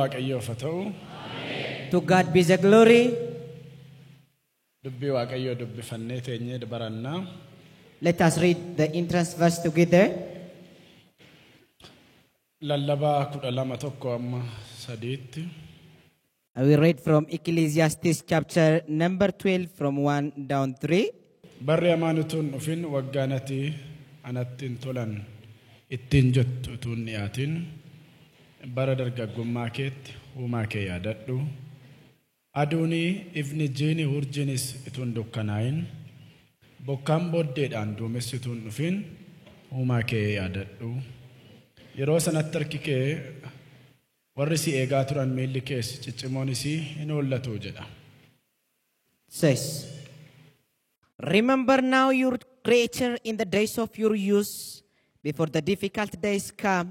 Waaqayyoof haa ta'u. To God be the glory. Dubbii Waaqayyoo dubbifannee teenyee barannaa. Let us read the entrance verse together. Lallabaa 12:1-3. I will read from Ecclesiastes chapter number 12 from 1 down 3. Barri hamaan utuu hin dhufin waggaan ati anatti hin tolan ittiin jettu utuu hin dhiyaatin bara dargaggummaa keetti uumaa kee yaadadhu. Aduun ifni jiini urjiinis utuu hin dukkanaa'in bokkaan booddeedhaan duumessi utuu hin dhufin uumaa kee yaadadhu. Yeroo sanatti harki kee warri si eegaa turan miilli kees ciccimoonis hin hollatu jedha. Says, remember now your creator in the days of your youth, before the difficult days come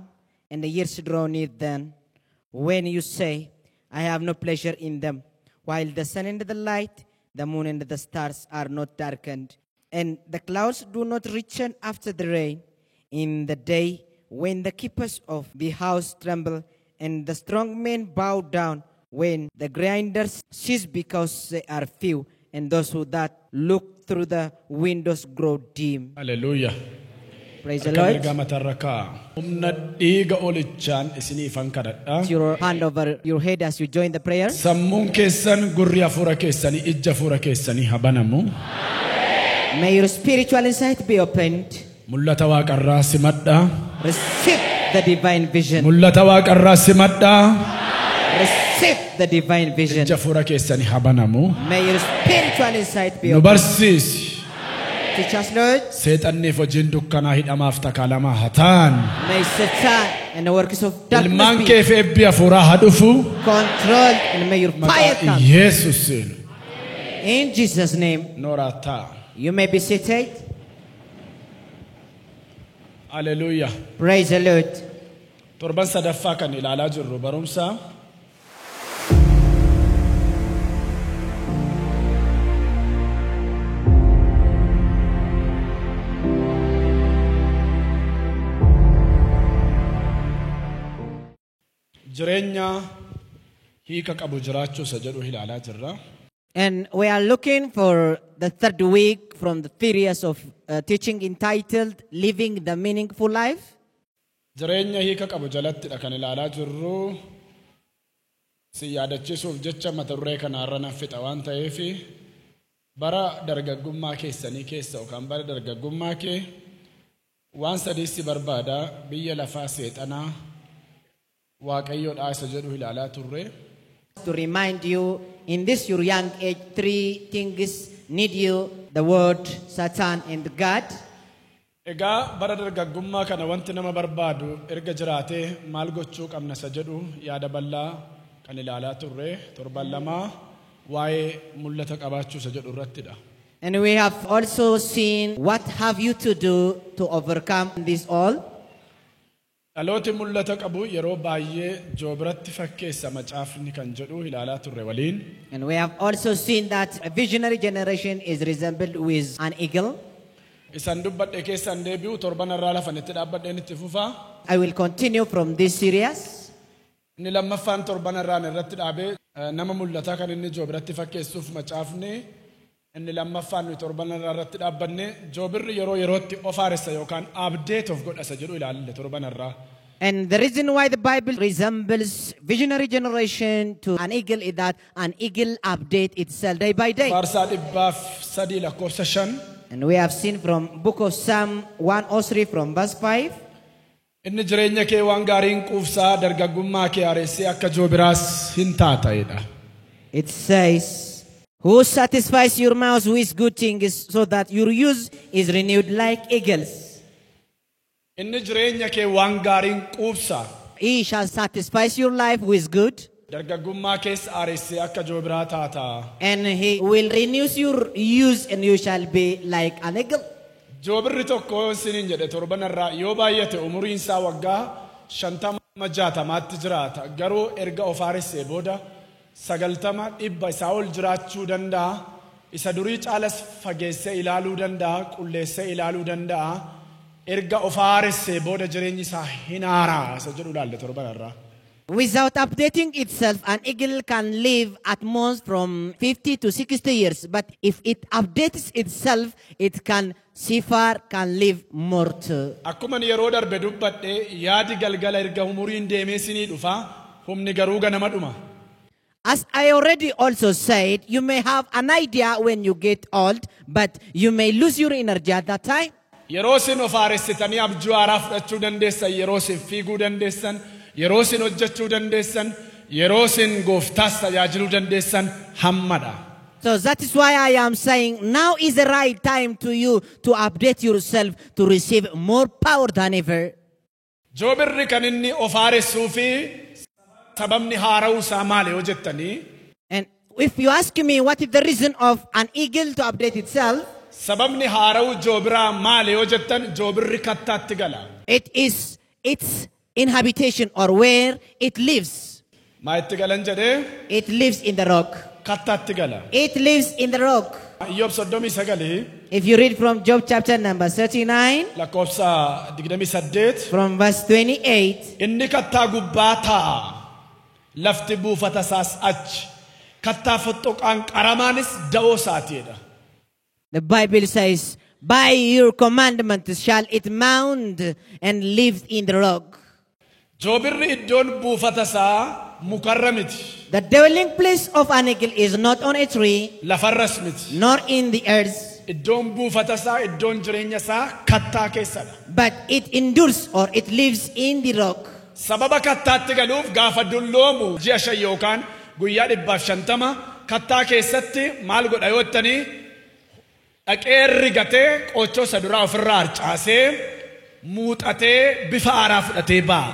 and the years draw near then, when you say, I have no pleasure in them, while the sun and the light, the moon and the stars are not darkened, and the clouds do not return after the rain, in the day when the keepers of the house tremble and the strong men bow down, when the grinders cease because they are few, and those who that look through the windows grow dim. Hallelujah. Praise the Harka Lord. mirgaa mataarra kaa'a. Humna dhiiga olichaan isiniifan kadhadha. Put your hand over your head as you join the prayer. Sammuun keessan gurri hafuura keessanii ija hafuura keessanii haa banamu. May your spiritual insight be opened. Mul'ata waaqarraa simadhaa. Receive the divine vision. Mul'ata waaqarraa simadhaa. Receive the divine vision. Ija hafuura keessanii haa banamu. May your spiritual insight be Nu opened. barsiisi. Teach us, Lord. Seexanniif hojiin dukkanaa hidhamaaf takaalamaa haa ta'an. May Satan and the works of darkness Ilmaan be keef eebbi hafuuraa haa dhufu. controlled, and may your fire Maqaa come. Yesuusiin. In Jesus' name, Nooraa ta'a. you may be seated. Haleluuyaa. Praise the Lord. Torban sadaffaa kan ilaalaa jirru barumsa jireenya hiika qabu jiraachuu isa jedhu ilaalaa jirra. And we are looking for the third week from the series of teaching entitled Living the Meaningful Life. Jireenya hiika qabu jalattidha kan ilaalaa jirru. Si yaadachiisuuf jecha mata duree kanarra nan fixa waan ta'eef bara dargaggummaa keessanii keessa yookaan bara dargaggummaa kee waan sadii si barbaada biyya lafaa seexanaa waaqayyoodhaa isa jedhu ilaalaa turre. To remind you, in this your young age, three things need you: the world, Satan, and God. Egaa bara dargaggummaa kana wanti nama barbaadu erga jiraatee maal gochuu qabna isa jedhu yaada bal'aa kan ilaalaa turre torban lamaa waa'ee mul'ata qabaachuu isa jedhu irrattidha. And we have also seen what have you to do to overcome this all. Dhalooti mul'ata qabu yeroo baay'ee joobiratti fakkeessa macaafni kan jedhu ilaalaa turre waliin. And we have also seen that a visionary generation is resembled with an eagle. Isan dubbadhe keessan deebi'u torban irraa lafan itti dhaabbadheen itti fufaa. I will continue from this series. Inni lammaffaan torban irraan irratti dhaabee nama mul'ataa kan inni joobiratti fakkeessuuf macaafni inni lammaffaan nuyi torban irraa irratti dhaabbanne joobirri yeroo yerootti of haaressa yookaan update of godha isa jedhu ilaalle torban irraa. And the reason why the Bible resembles visionary generation to an eagle is that an eagle updates itself day by day. Faarsaa 103:5. And we have seen from book of Psalm 103 from verse 5. Inni jireenya kee waan gaariin quufsaa dargaggummaa kee haaressee akka joobiraas hin taata'edha. It says, who satisfies your mouth with good things so that your youth is renewed like eagles. Inni jireenya kee waan gaariin quufsaa. He shall satisfy your life with good. Dargaggummaa keessa haaressee akka joobiraa taata. And he will renew your youth and you shall be like an eagle. Joobirri tokko isiniin jedhe torban irraa yoo baay'ate umuriin isaa waggaa 50-60 jiraata. Garuu erga of haaressee booda 90 isaa ol jiraachuu danda'a. Isa durii caalas fageessee ilaaluu danda'a, qulleessee ilaaluu danda'a. Erga of haaressee booda jireenyi isaa hin haaraa isa jedhu ilaalle torban irraa. Without updating itself, an eagle can live at most from 50 to 60 years. But if it updates itself, it can see far, can live more too. Akkuman yeroo darbe dubbadhe, yaadi galgala erga umuriin deemee sinii dhufa, humni garuu ganama dhuma. As I already also said, you may have an idea when you get old, but you may lose your energy at that time. Yeroo isin of haaressitanii abjuu haaraa fudhachuu dandeessan, yeroo isin fiiguu dandeessan, yeroo isin hojjechuu dandeessan, yeroo isin gooftaas tajaajiluu dandeessan hammadha. So that is why I am saying now is the right time to you to update yourself to receive more power than ever. Joobirri kan inni of haaressuu fi sababni haara'uu isaa maali yoo jettanii, And if you ask me what is the reason of an eagle to update itself, sababni haara'uu joobiraa maali yoo jettan, joobirri kattaatti gala. It is its inhabitation or where it lives. Maa itti galan jedhee? It lives in the rock. Kattaatti gala. It lives in the rock. Iyyoob 39, If you read from Job chapter number 39, lakkoofsa 28, from verse 28, Inni kattaa gubbaa taa'a. Lafti buufata isaas achi. Kattaa fottoqaan qaramaanis da'oo isaatiidha. The Bible says, "By your commandment shall it mount and live in the rock." Joobirri iddoon buufata isaa mukarra miti. The dwelling place of an eagle is not on a tree, Lafarras miti. Nor in the earth, Iddoon buufata isaa, iddoon jireenya isaa kattaa keessadha. But it endures or it lives in the rock. Sababa kattaatti galuuf gaafa dulloomu ji'a 5 yookaan guyyaa 150 kattaa keessatti maal godha yoo jettanii, dhaqee rigatee qoochoo isa duraa ofirraa harcaasee muuxatee bifa haaraa fudhatee ba'a.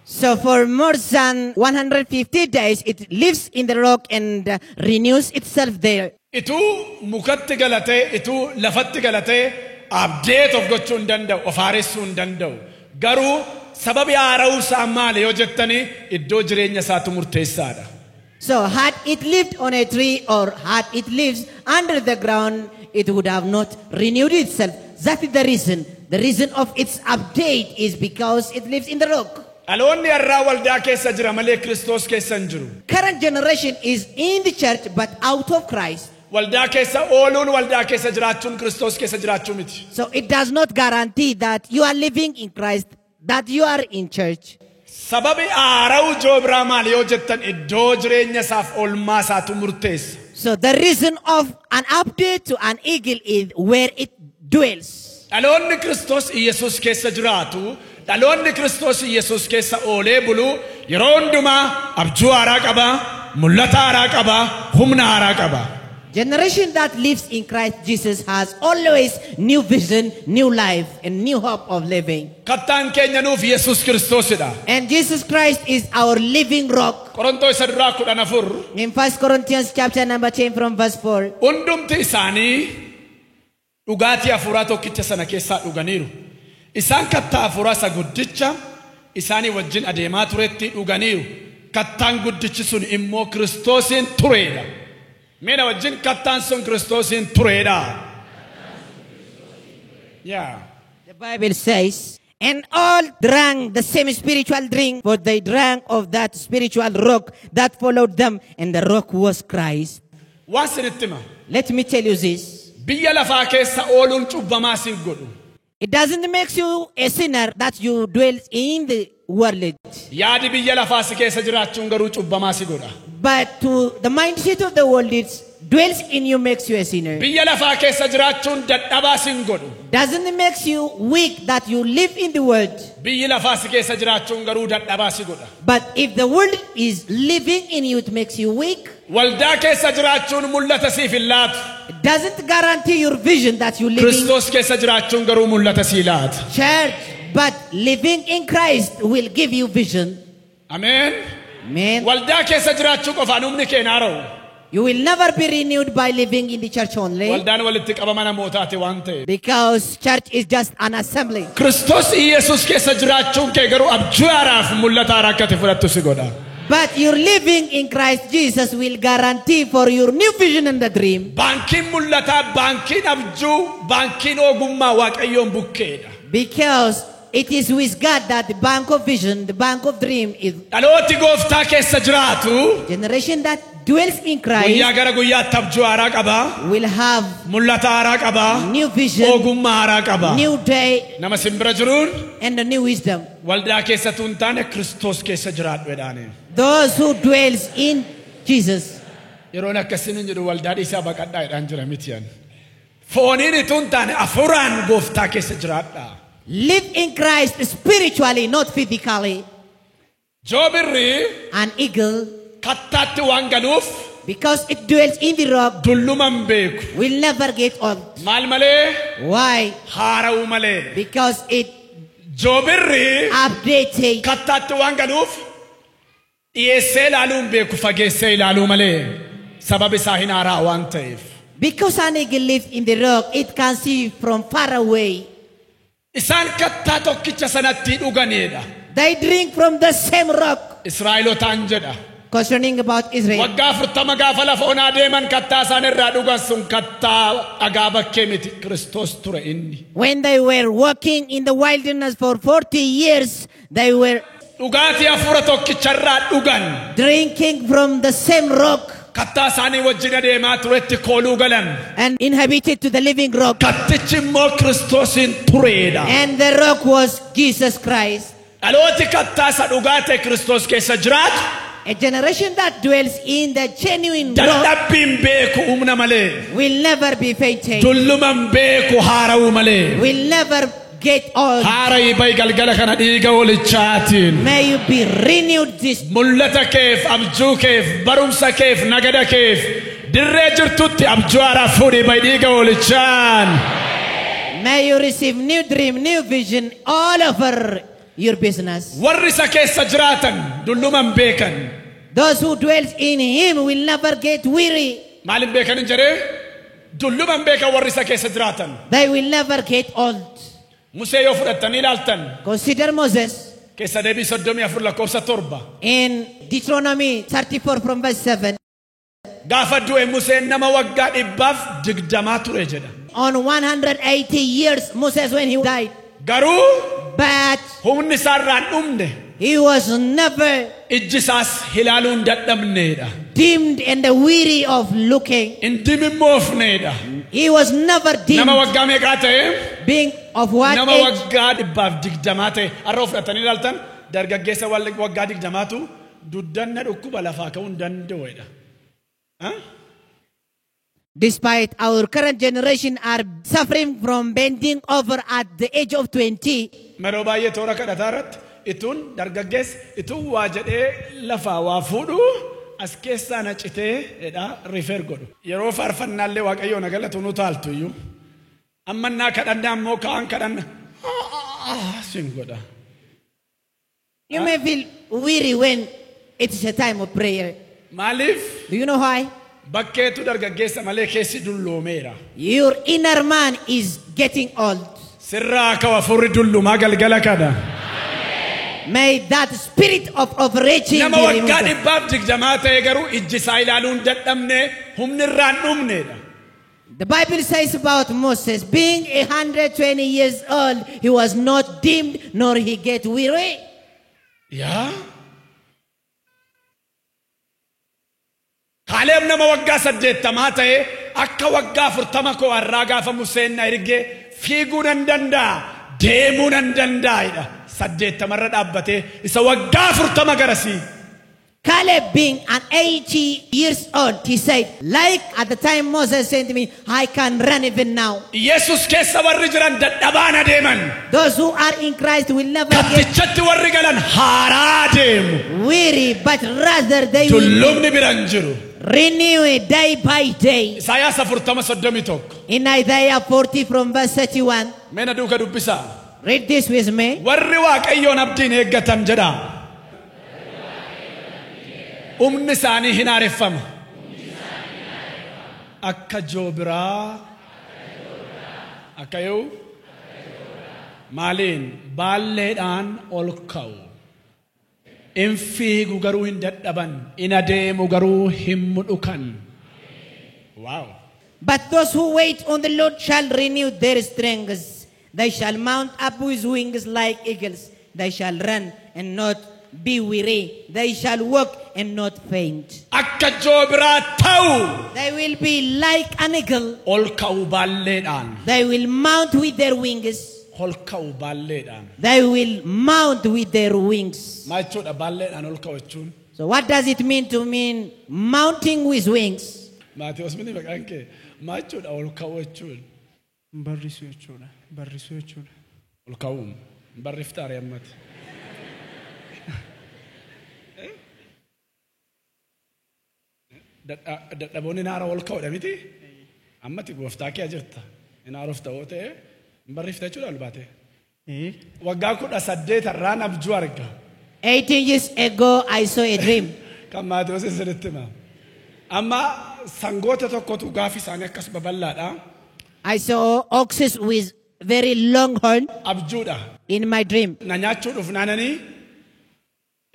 So for more than 150 days, it lives in the rock and renews itself there. Ituu mukatti galatee, ituu lafatti galatee update of gochuu hin danda'u, of haaressuu hin danda'u. Garuu sababi haara'uu isaa maali yoo jettanii, iddoo jireenya isaatu murteessaadha. So had it lived on a tree or had it lived under the ground, it would have not renewed itself. That is the reason. The reason of its update is because it lives in the rock. Dhaloonni har'aa waldaa keessa jira malee Kiristoos keessa hin jiru. Current generation is in the church but out of Christ. Waldaa keessa ooluun, waldaa keessa jiraachuun Kiristoos keessa jiraachuu miti. So it does not guarantee that you are living in Christ, that you are in church. Sababi haara'uu joobiraa maali yoo jettan, iddoo jireenya isaaf oolmaa isaatu murteessa. So the reason of an update to an eagle is where it dwells. Dhaloonni Kiristoos Iyesuus keessa jiraatu, dhaloonni Kiristoos Iyesuus keessa oolee bulu yeroo hundumaa abjuu haaraa qaba, mul'ata haaraa qaba, humna haaraa qaba. Generation that lives in Christ Jesus has always new vision, new life, and new hope of living. Kattaan keenya nuuf Yesuus Kiristoosidha. And Jesus Christ is our living rock. Qorontoo isa duraa 14, In 1 Corinthians chapter number 10 from verse 4. Hundumti isaanii dhugaatii hafuuraa tokkicha sana keessaa dhuganiiru. Isaan kattaa hafuuraa isa guddicha isaanii wajjin adeemaa turetti dhuganiiru. Kattaan guddichi sun immoo Kiristoosiin tureedha. Meena wajjin, kattaan sun Kiristoosiin tureedha. Yaa. The Bible says, "And all drank the same spiritual drink, for they drank of that spiritual rock that followed them, and the rock was Christ." Waan sinitti hima. Let me tell you this. Biyya lafaa keessa ooluun cubbamaa sin godhu. It doesn't make you a sinner that you dwell in the world. Yaadi biyya lafaa si keessa jiraachuun garuu cubbamaa si godha. But to the mindset of the world, it dwells in you makes you a sinner. Biyya lafaa keessa jiraachuun dadhabaa sin godhu. Doesn't make you weak that you live in the world. Biyyi lafaa si keessa jiraachuun garuu dadhabaa si godha. But if the world is living in you, it makes you weak. Waldaa keessa jiraachuun mul'ata siif hin laatu. It doesn't guarantee your vision that you live in Kiristoos keessa jiraachuun garuu mul'ata sii laata. Church. But living in Christ will give you vision. Ameen. Amen. Waldaa keessa jiraachuu qofaan humni kee hin haara'u. You will never be renewed by living in the church only. Waldaan walitti qabama namootaati waan ta'eef. Because church is just an assembly. Kiristoos Iyesuus keessa jiraachuun kee garuu abjuu haaraaf mul'ata haaraa akka ati fudhattu si godha. But your living in Christ Jesus will guarantee for your new vision and the dream. Baankiin mul'ataa, baankiin abjuu, baankiin ogummaa Waaqayyoon bukkeedha. Because It is with God that the bank of vision, the bank of dream is. Dhalooti gooftaa keessa jiraatu Generation that dwells in Christ guyyaa gara guyyaatti abjuu haaraa qaba. will have Mul'ata haaraa qaba. new vision, Ogummaa haaraa qaba. new day, Nama simbira jiruun and a new wisdom. waldaa keessattuu hin taane Kiristoos keessa jiraadhu jedhaani. Those who dwells in Jesus. Yeroon akkasiin hin jedhu waldaa dhiisaa baqadhaa jedhaan jira miti ani. Fooniin utuu hin taane hafuuraan gooftaa keessa jiraadhaa. Live in Christ spiritually, not physically. Joobirri An eagle, kattaatti waan galuuf because it dwells in the rock, dulluma hin beeku. will never get old. Maal malee? Why? Haara'uu malee. Because it Joobirri updated. kattaatti waan galuuf dhiyeessee ilaaluu hin beeku fageessee ilaaluu malee sababa isaa hin haaraa waan ta'eef. Because an eagle lives in the rock, it can see from far away. Isaan kattaa tokkicha sanatti dhuganeedha. They drink from the same rock. Israa'elotaan jedha. Concerning about Israel. Waggaa 40 gaafa lafa onaa deeman kattaa isaan irraa dhugan sun kattaa dhagaa bakkee miti. Kiristoos ture inni. When they were walking in the wilderness for 40 years, they were Dhugaatii hafuura tokkicharraa dhugan. drinking from the same rock Kattaa isaanii wajjin adeemaa turetti kooluu galan. and inhabited to the living rock. Kattichi immoo Kiristoosiin tureedha. And the rock was Jesus Christ. Dhalooti kattaa isa dhugaa ta'e Kiristoos keessa jiraatu A generation that dwells in the genuine rock dadhabbiin beeku humna malee. will never be fainted, Tulluman beeku haara'uu malee. will never get old. Haara'ii bahi galgala kana dhiiga walichaatiin. May you be renewed this. Mul'ata keef, abjuu keef, barumsa keef, nagada keef, dirree jirtutti abjuu haaraa fuudhii bahi dhiiga walichaan. May you receive new dream, new vision all over your business. Warri isa keessa jiraatan dulluman beekan. Those who dwell in him will never get weary. Maalin beekan hin jedhee? Dulluman beekan warri isa keessa jiraatan. They will never get old. Musee yoo fudhattanii ilaaltan Consider Moses keessa deebii 34 lakkoofsa 7. in Deuteronomy 34 from verse 7. Gaafa du'e Museen nama waggaa 120 ture jedha. On 180 years, Moses when he died. Garuu But humni isaa irraa hin dhumne. he was never Ijji isaas ilaaluu hin dadhabneedha. dimmed and weary of looking. Hin dimimmoofneedha. He was never Nama dimmed, waggaa meeqaa ta'e? being of what Nama age? waggaa 120 ta'e. Har'a of fudhatanii ilaaltan dargaggeessa waggaa 20tu duddanna dhukkuba lafaa ka'uu hin danda'uudha. Despite our current generation are suffering from bending over at the age of 20, Yeroo baay'ee toora kadhataa irratti ituun dargaggeessi ituun waa jedhee lafaa waa fuudhu as keessaa na citee jedhaa rifeer godhu. Yeroo faarfannaallee Waaqayyoon na galatu nu taaltu iyyuu. Ammannaa kadhannaa immoo ka'an kadhanna sin godha. you may feel weary when it is a time of prayer. Maaliif Do you know why? bakkeetu dargaggeessa malee keessi dulloomeera. Your inner man is getting old. Sirraa ka'u hafuurri dullumaa galgala kana. May that spirit of overreaching Nama be waggaa removed. 120 ta'e garuu ijji isaa ilaaluu hin dadhabne humni irraa hin dhumneedha. The Bible says about Moses, being 120 years old, he was not dimmed nor he get weary. Yaa. Kaaleeb nama waggaa 80 ta'e akka waggaa 40 koo har'aa gaafa Museen na ergee fiiguu nan danda'a deemuu nan danda'edha. 80 irra dhaabbatee isa waggaa 40 garasii. Caleb being an 80 years old, he said, like at the time Moses sent me, I can run even now. Yesus keessa warri jiran dadhabaan adeeman. Those who are in Christ will never get Kattichatti warri galan haaraa deemu. weary, but rather they will Tullumni bira hin jiru. renew it day by day. Isaayaas 40:31. In Isaiah 40 from verse 31, Mee na duuka dubbisaa. read this with me. Warri Waaqayyoon abdiin eeggatan jedha. Humni isaanii hin haareffama. Akka joobiraa akka yoo maaliin baalleedhaan ol ka'u. In fiigu garuu hin dadhaban, in adeemu garuu hin mudhukan. Wow. But those who wait on the Lord shall renew their strength. They shall mount up with wings like eagles. They shall run and not be weary. They shall walk and not faint. Akka joobiraa ta'u. They will be like an eagle. Ol ka'u baalleedhaan. They will mount with their wings. Ol ka'u baalleedhaan. They will mount with their wings. Maal jechuudha baalleedhaan ol ka'u jechuun? So what does it mean to mean mounting with wings? Maatewos mini maqaan kee maal jechuudha ol ka'u jechuun? Barrisuu jechuudha. Barrisuu jechuudha. Ol ka'uun barriftaare ammati. Dadhaboonni naara ol ka'uudha miti? Ammati gooftaa kee jirta. Inaaruuf ta'oo ta'e barrifta jechuudha ol baate. Waggaa 18 irraan abjuu arga. 18 years ago I saw a dream. Kan Maatewos isinitti hima. Amma sangoota tokkotu gaafi isaanii akkas babal'aadha. I saw oxes with very long horn. Abjuudha. In my dream. Na nyaachuu dhufnaananii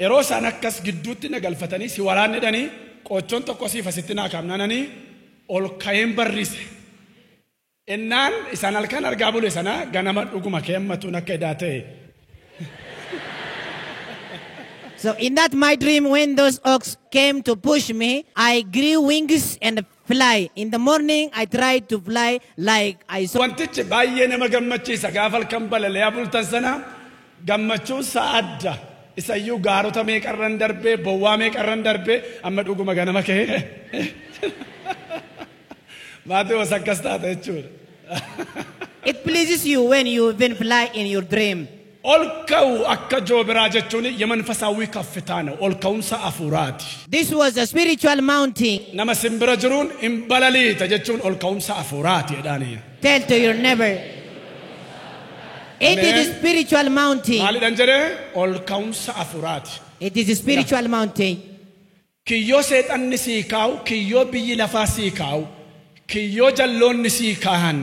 yeroo isaan akkas gidduutti na galfatanii si waraannedhanii qochoon tokko siif asitti naa kaamnaananii ol ka'een barrise. Innaan isaan halkan argaa bule sana ganama dhuguma kee hammatuun akka edaa ta'e. So in that my dream, when those ox came to push me, I grew wings and fly. In the morning, I tried to fly like I saw. Wantichi baay'ee nama gammachiisa gaafa halkan balali'aa bultan sana gammachuun sa'adda. Isayyuu gaarota meeqarran darbee bowwaa meeqarran darbee amma dhuguma ganama kee. Maatewos akkas taata jechuudha. It pleases you when you even fly in your dream. Ol ka'u akka joobiraa jechuun የመንፈሳዊ ከፍታ ነው። Ol ka'umsa hafuuraati. This was a spiritual mountain. Nama simbira jiruun hin balaliita jechuun ol ka'umsa hafuuraati jedhaani. Tell to your neighbor. It is a spiritual mountain. Maalidhaan jedhee ol ka'umsa hafuuraati. It is a spiritual mountain. Kiyyoo seexanni sii kaa'u, kiyyoo biyyi lafaa sii kaa'u, kiyyoo jalloonni sii kaahan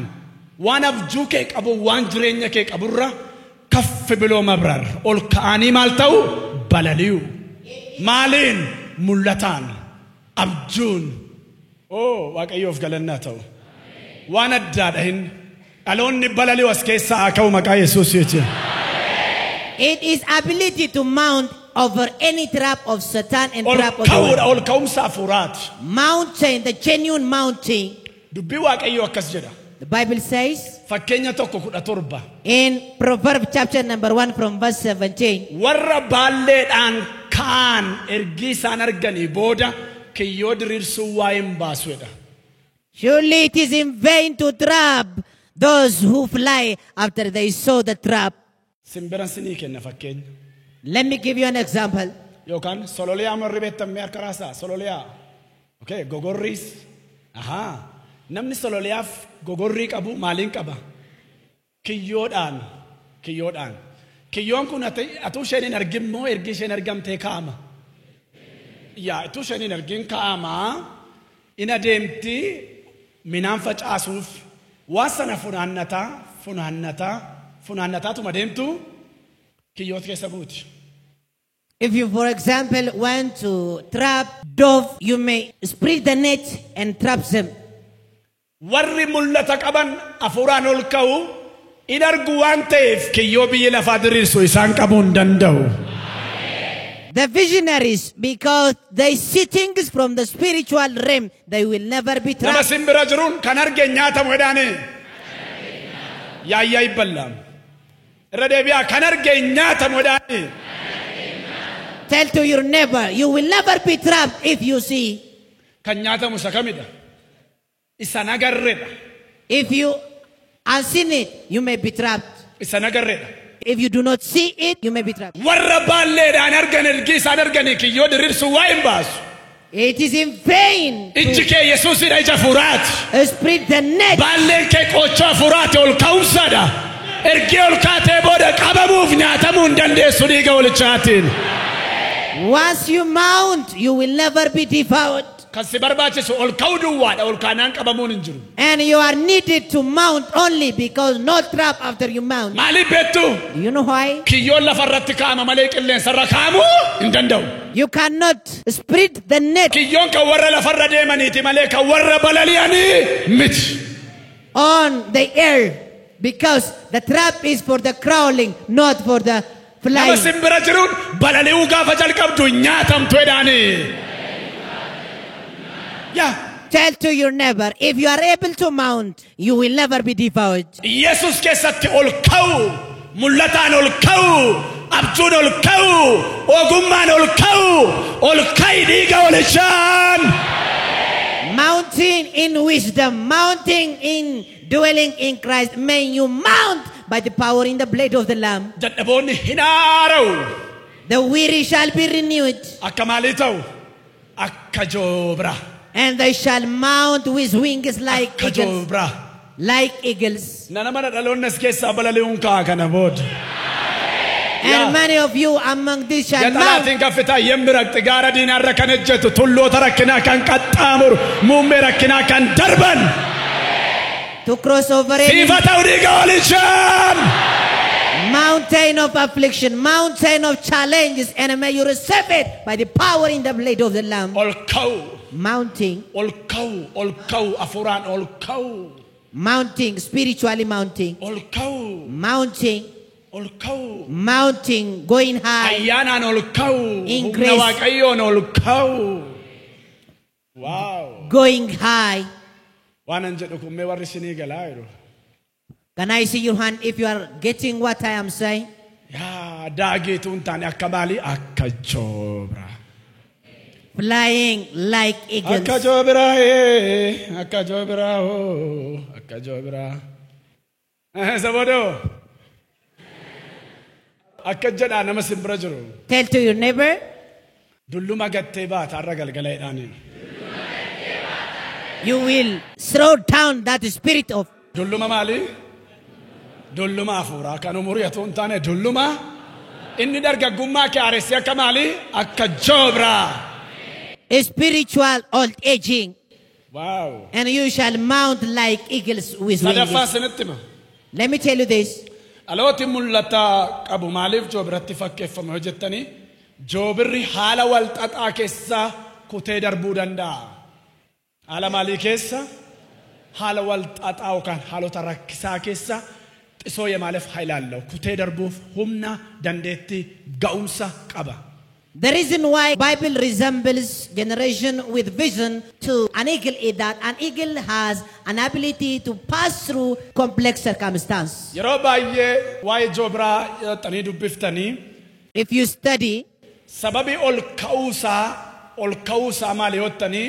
waan abjuu kee qabu, waan jireenya kee qaburra ከፍ ብሎ መብረር ኦል ከአኒ ማልተው በለሊዩ ማሊን ሙለታን አብጁን ኦ ዋቀዮፍ ገለናተው ዋን አዳደህን አሎን በለሊው አስከሳ አከው መቃ ኢየሱስ ይች It is ability to mount over any trap of Satan and trap of the world. ኦል ከውምሳ ፉራት Mountain, the genuine mountain. ዱቢ ዋቀዮ አከስ ጀዳ. The Bible says Fakkeenya 1:17. in Proverbs chapter number 1 from verse 17. Warra baalleedhaan ka'an ergi isaan arganii booda kiyyoo diriirsuu waa hin baasuudha. Surely it is in vain to trap those who fly after they saw the trap. Simbiran sinii kenna fakkeenya. Let me give you an example. Yookaan sololiyaa warri beektan harka raasaa sololiyaa. Okay, gogorriis. Ahaa. Namni sololiyaaf gogorrii qabu maaliin qaba? Kiyyoodhaan. Kiyyoodhaan. Kiyyoon kun atuu isheen hin argin moo ergi isheen argamtee kaa'ama? Yaa atuu isheen hin argin kaa'ama. In adeemti minaan facaasuuf waan sana funaannataa funaannataa funaannataatuma deemtu kiyyoota keessa buuti. If you, for example, want to trap dove, you may spread the net and trap them. Warri mul'ata qaban hafuuraan ol ka'u in argu waan ta'eef kiyyoo biyyi lafaa diriirsu isaan qabuu hin danda'u. The visionaries, because they see things from the spiritual realm, they will never be Nama trapped. simbira jiruun kan arge nyaatamu jedhaani. Yaayyaa ibballaam. Irra deebi'aa kan arge nyaatamu jedhaani. Tell to your neighbor, you will never be trapped if you see. Kan nyaatamu isa kamidha? Isa nagarreedha. If you unseen it, you may be trapped. Isa nagarreedha. If you do not see it, you may be trapped. Warra baalleedhaan argan ergi isaan arganii kiyyoo diriirsu waa hin baasu. It is in vain Ijji kee Yesuusidha ija hafuuraati. Spread the net. Baalleen kee qoochoo hafuuraati ol ka'umsadha. Ergi ol kaatee booda qabamuuf nyaatamuu hin dandeessu dhiiga walichaatiin. Once you mount, you will never be devoured. Kan si barbaachisu ol ka'uu duwwaadha, ol kaanaan qabamuun hin jiru. And you are needed to mount only because no trap after you mount. Maaliif beektu? Do you know why? Kiyyoon lafarratti kaa'ama malee qilleensarra kaa'amuu hin danda'u. You cannot spread the net. Kiyyoon kan warra lafarra deemaniiti malee kan warra balali'anii miti. On the air. Because the trap is for the crawling, not for the Nama flying. Si bira jiruun balali'uu gaafa jalqabdu nyaatamtu jedhaani. Yaa. Tell to your neighbor, if you are able to mount, you will never be devoured. Yesus keessatti ol ka'u, mul'ataan ol ka'u, abjuun ol ka'u, ogummaan ol ka'u, ol ka'i dhiiga hoolichaan. Mounting in wisdom, mounting in dwelling in Christ. May you mount by the power in the blood of the Lamb. Dadhaboonni hin haara'u. The weary shall be renewed, Akka maalii ta'u? Akka joobira. And they shall mount with wings like Akka eagles. Joobira. Like eagles. Nana mana dhaloonni as keessaa balali'uun ka'a kana booda. And Yeah. many of you among these shall mount. የጠላትን ከፍታ የሚረግጥ gaara diinaarra kan ejjetu tulloota rakkinaa kan qaxxaamuru muummee rakkinaa kan darban To cross over any siifa ta'u dhiiga hoolichaan. Mountain of affliction, mountain of challenges, and may you receive it by the power in the blood of the Lamb. Ol ka'u, Mounting, ol ka'u, ol ka'u, afuraan ol ka'u, mounting, spiritually mounting, ol ka'u, mounting, ol ka'u, mounting, going high. Ayyaanaan ol ka'u, In humna grace. Waaqayyoon ol ka'u. Wow. Going high. Waan an jedhu kun mee warri isinii galaa jiru. Can I see your hand if you are getting what I am saying? Yaa daageetu hin taane akka maalii akka joobira. Flying like eagles. Akka joobiraa ee, akka joobiraa hoo, akka joobiraa. Isa boodoo akka jedhaa nama simbira jiru. Tell to your neighbor, Dulluma gattee baata har'a galgala jedhaaniin. You will throw down that spirit of Dulluma maali? Dulluma hafuuraa kan umurii otoo hin taane dulluma inni dargaggummaa kee haaressee akka maali? Akka joobiraa. Spiritual old aging, Wow. and you shall mount like eagles with Sadaffaa wings. isinitti hima. Let me tell you this. Dhalooti mul'ata qabu maaliif joobiratti fakkeeffame yoo jettanii joobirri haala wal xaxaa keessa kutee darbuu danda'a. Haala maalii keessa? Haala wal xaxaa yookaan haalota rakkisaa keessa xisoo maaliif haa ilaallu kutee darbuuf humna dandeettii ga'umsa qaba. The reason why Bible resembles generation with vision to an eagle is that an eagle has an ability to pass through complex circumstance. Yeroo baay'ee waa'ee joobiraa xanii dubbiftanii If you study, sababii ol ka'uusaa maali yoo jettanii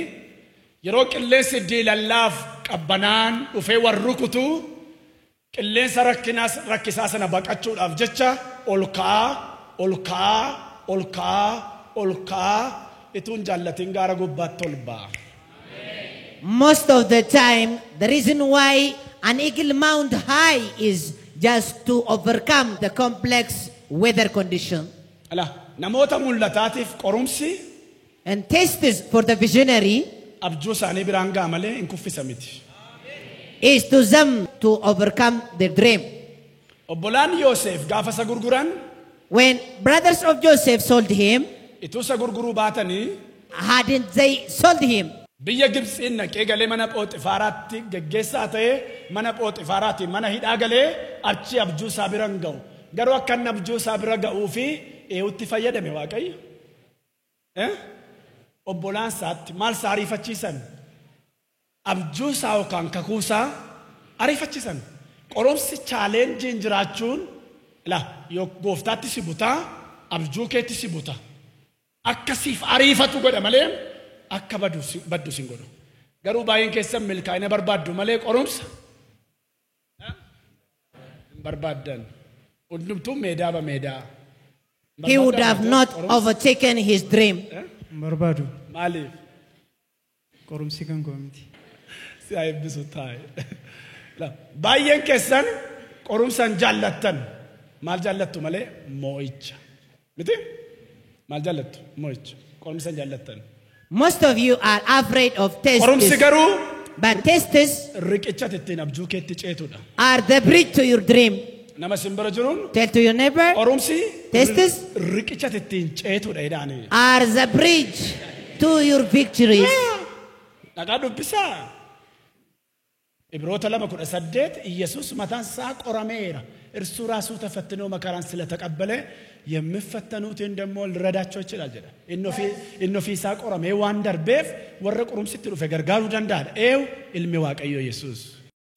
yeroo qilleensi diilallaaf qabbanaan dhufee war rukutu qilleensa rakkinaas rakkisaa sana baqachuudhaaf jecha ol ka'aa ol ka'aa ol ka'aa ol ka'aa ituun jaallatiin gaara gubbaatti ol ba'a. Most of the time, the reason why an eagle mount high is just to overcome the complex weather condition. Ala namoota mul'ataatiif qorumsi And test is for the visionary abjuu isaanii biraan ga'a malee hin kuffisa miti. Is to them to overcome their dream. Obbolaan Yoosef gaafa isa gurguran When brothers of Joseph sold him, ituu isa gurguruu baatanii hadn't they sold him, biyya Gibxiin naqee galee mana Phooxifaaraatti geggeessaa ta'ee mana Phooxifaaraatti mana hidhaa galee achi abjuu isaa bira hin ga'u. Garuu akka inni abjuu isaa bira ga'uu fi eewutti fayyadame Waaqayyo. Eh? Obbolaan isaatti maal isaa ariifachiisan? Abjuu isaa yookaan kakuu isaa ariifachiisan. Qorumsi challengeiin jiraachuun la yoo gooftaatti si butaa abjuu keetti si buta. Akka siif ariifatu godha malee akka baddu sin godhu. Garuu baay'een keessan milkaa'ina barbaaddu malee qorumsa hin barbaaddan. Hundumtuu meedaa ba meedaa. He would have not overtaken his dream. Hin barbaadu. Maaliif? Qorumsi kan koo miti. Si haa eebbisu taa'e. Baay'een keessan qorumsa hin jaallattan. Maal jaallattu malee moo'icha. Miti? Maal jaallattu? Moo'icha. Qorumsa hin jaallattan. Most of you are afraid of Qorumsi tests, garuu but tests riqicha ittiin abjuu keetti ceetudha. Are the bridge to your dream. Nama simbira jiruun Tell to your neighbor, qorumsi tests riqicha ittiin ceetudha jedhaani. Are the bridge to your victories. Dhaqaa dubbisaa. Ibroota 2:18 Iyesuus mataan isaa qorameera. እርሱ ራሱ ተፈትኖ መከራን ስለተቀበለ የሚፈተኑትን ደግሞ ሊረዳቸው ይችላል jedha. Inni ofii isaa qoramee waan darbeef warra qorumsitti dhufe gargaaruu danda'a. Eew ilmi Waaqayyoo Yesuus.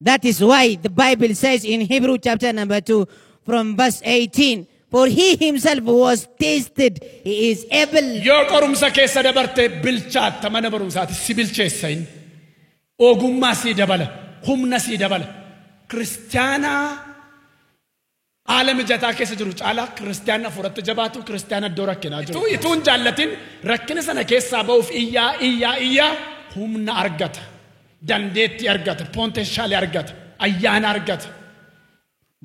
That is why the Bible says in Hebrew chapter number 2 from verse 18, for he himself was tested, he is able. Yoo qorumsa keessa dabarte bilchaatta mana barumsaatti si bilcheessa inni. Ogummaa sii dabala, humna sii dabala. Kiristaanaa haala mijataa keessa jiru caalaa kiristaanni hafuuratti jabaatu kiristaana iddoo rakkinaa jiru. Utuu hin jaallatin rakkina sana keessaa ba'uuf iyyaa iyyaa iyyaa humna argata. Dandeettii argata, potential argata, ayyaana argata.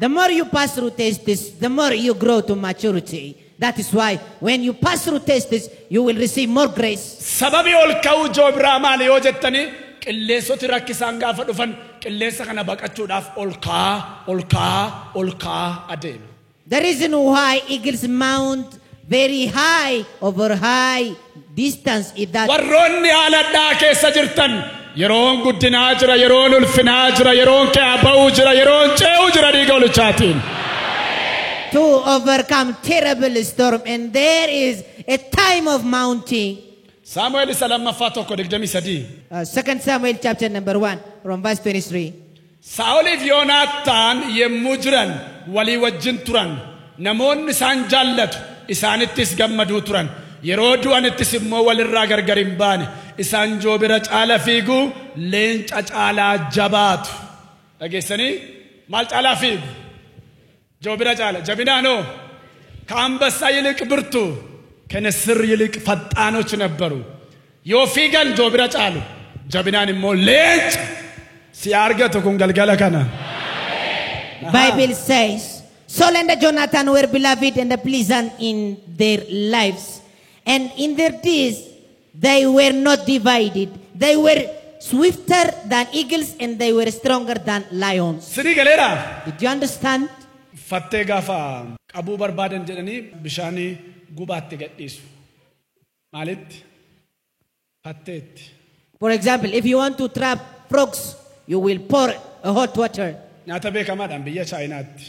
The more you pass through tests, the more you grow to maturity. That is why when you pass through tests, you will receive more grace. Sababi ol ka'uu joobiraa maali yoo jettanii qilleensoti rakkisaan gaafa dhufan qilleensa kana baqachuudhaaf ol ka'aa ol ka'aa ol ka'aa adeema. The reason why eagles mount very high over high distance is that Warroonni haala addaa keessa jirtan yeroon guddinaa jira, yeroon ulfinaa jira, yeroon ka'aa ba'uu jira, yeroon ce'uu jira dhiiga olichaatiin. to overcome terrible storm, and there is a time of mounting. Saamu'eel isa lammaffaa 1:23. 2 Samuel chapter number 1 from verse 23. Saa'oliif Yoonaataan yemmuu jiran walii wajjin turan. Namoonni isaan jaallatu isaanittis gammaduu turan. Yeroo du'anittis immoo walirraa gargar hin baane. Isaan joobira caala fiiguu leenca caalaa jabaatu. Dhageessanii maal caalaa fiigu? Joobira caala. Jabinaanoo ከአንበሳ ይልቅ ብርቱ ከንስር ይልቅ ፈጣኖች ነበሩ። Yoo fiigan joobira caalu. Jabinaan immoo leenca si argatu kun galgala kana. Bible says, Saul and Jonathan were beloved and pleasant in their lives, and in their days they were not divided. They were swifter than eagles and they were stronger than lions. Sinii galeera. Did you understand? Fattee gaafa qabuu barbaadan jedhanii bishaanii gubaatti gadhiisu. Maalitti? Fatteetti. For example, if you want to trap frogs, you will pour a hot water. Nyaata beekamaadhaan biyya Chaayinaatti.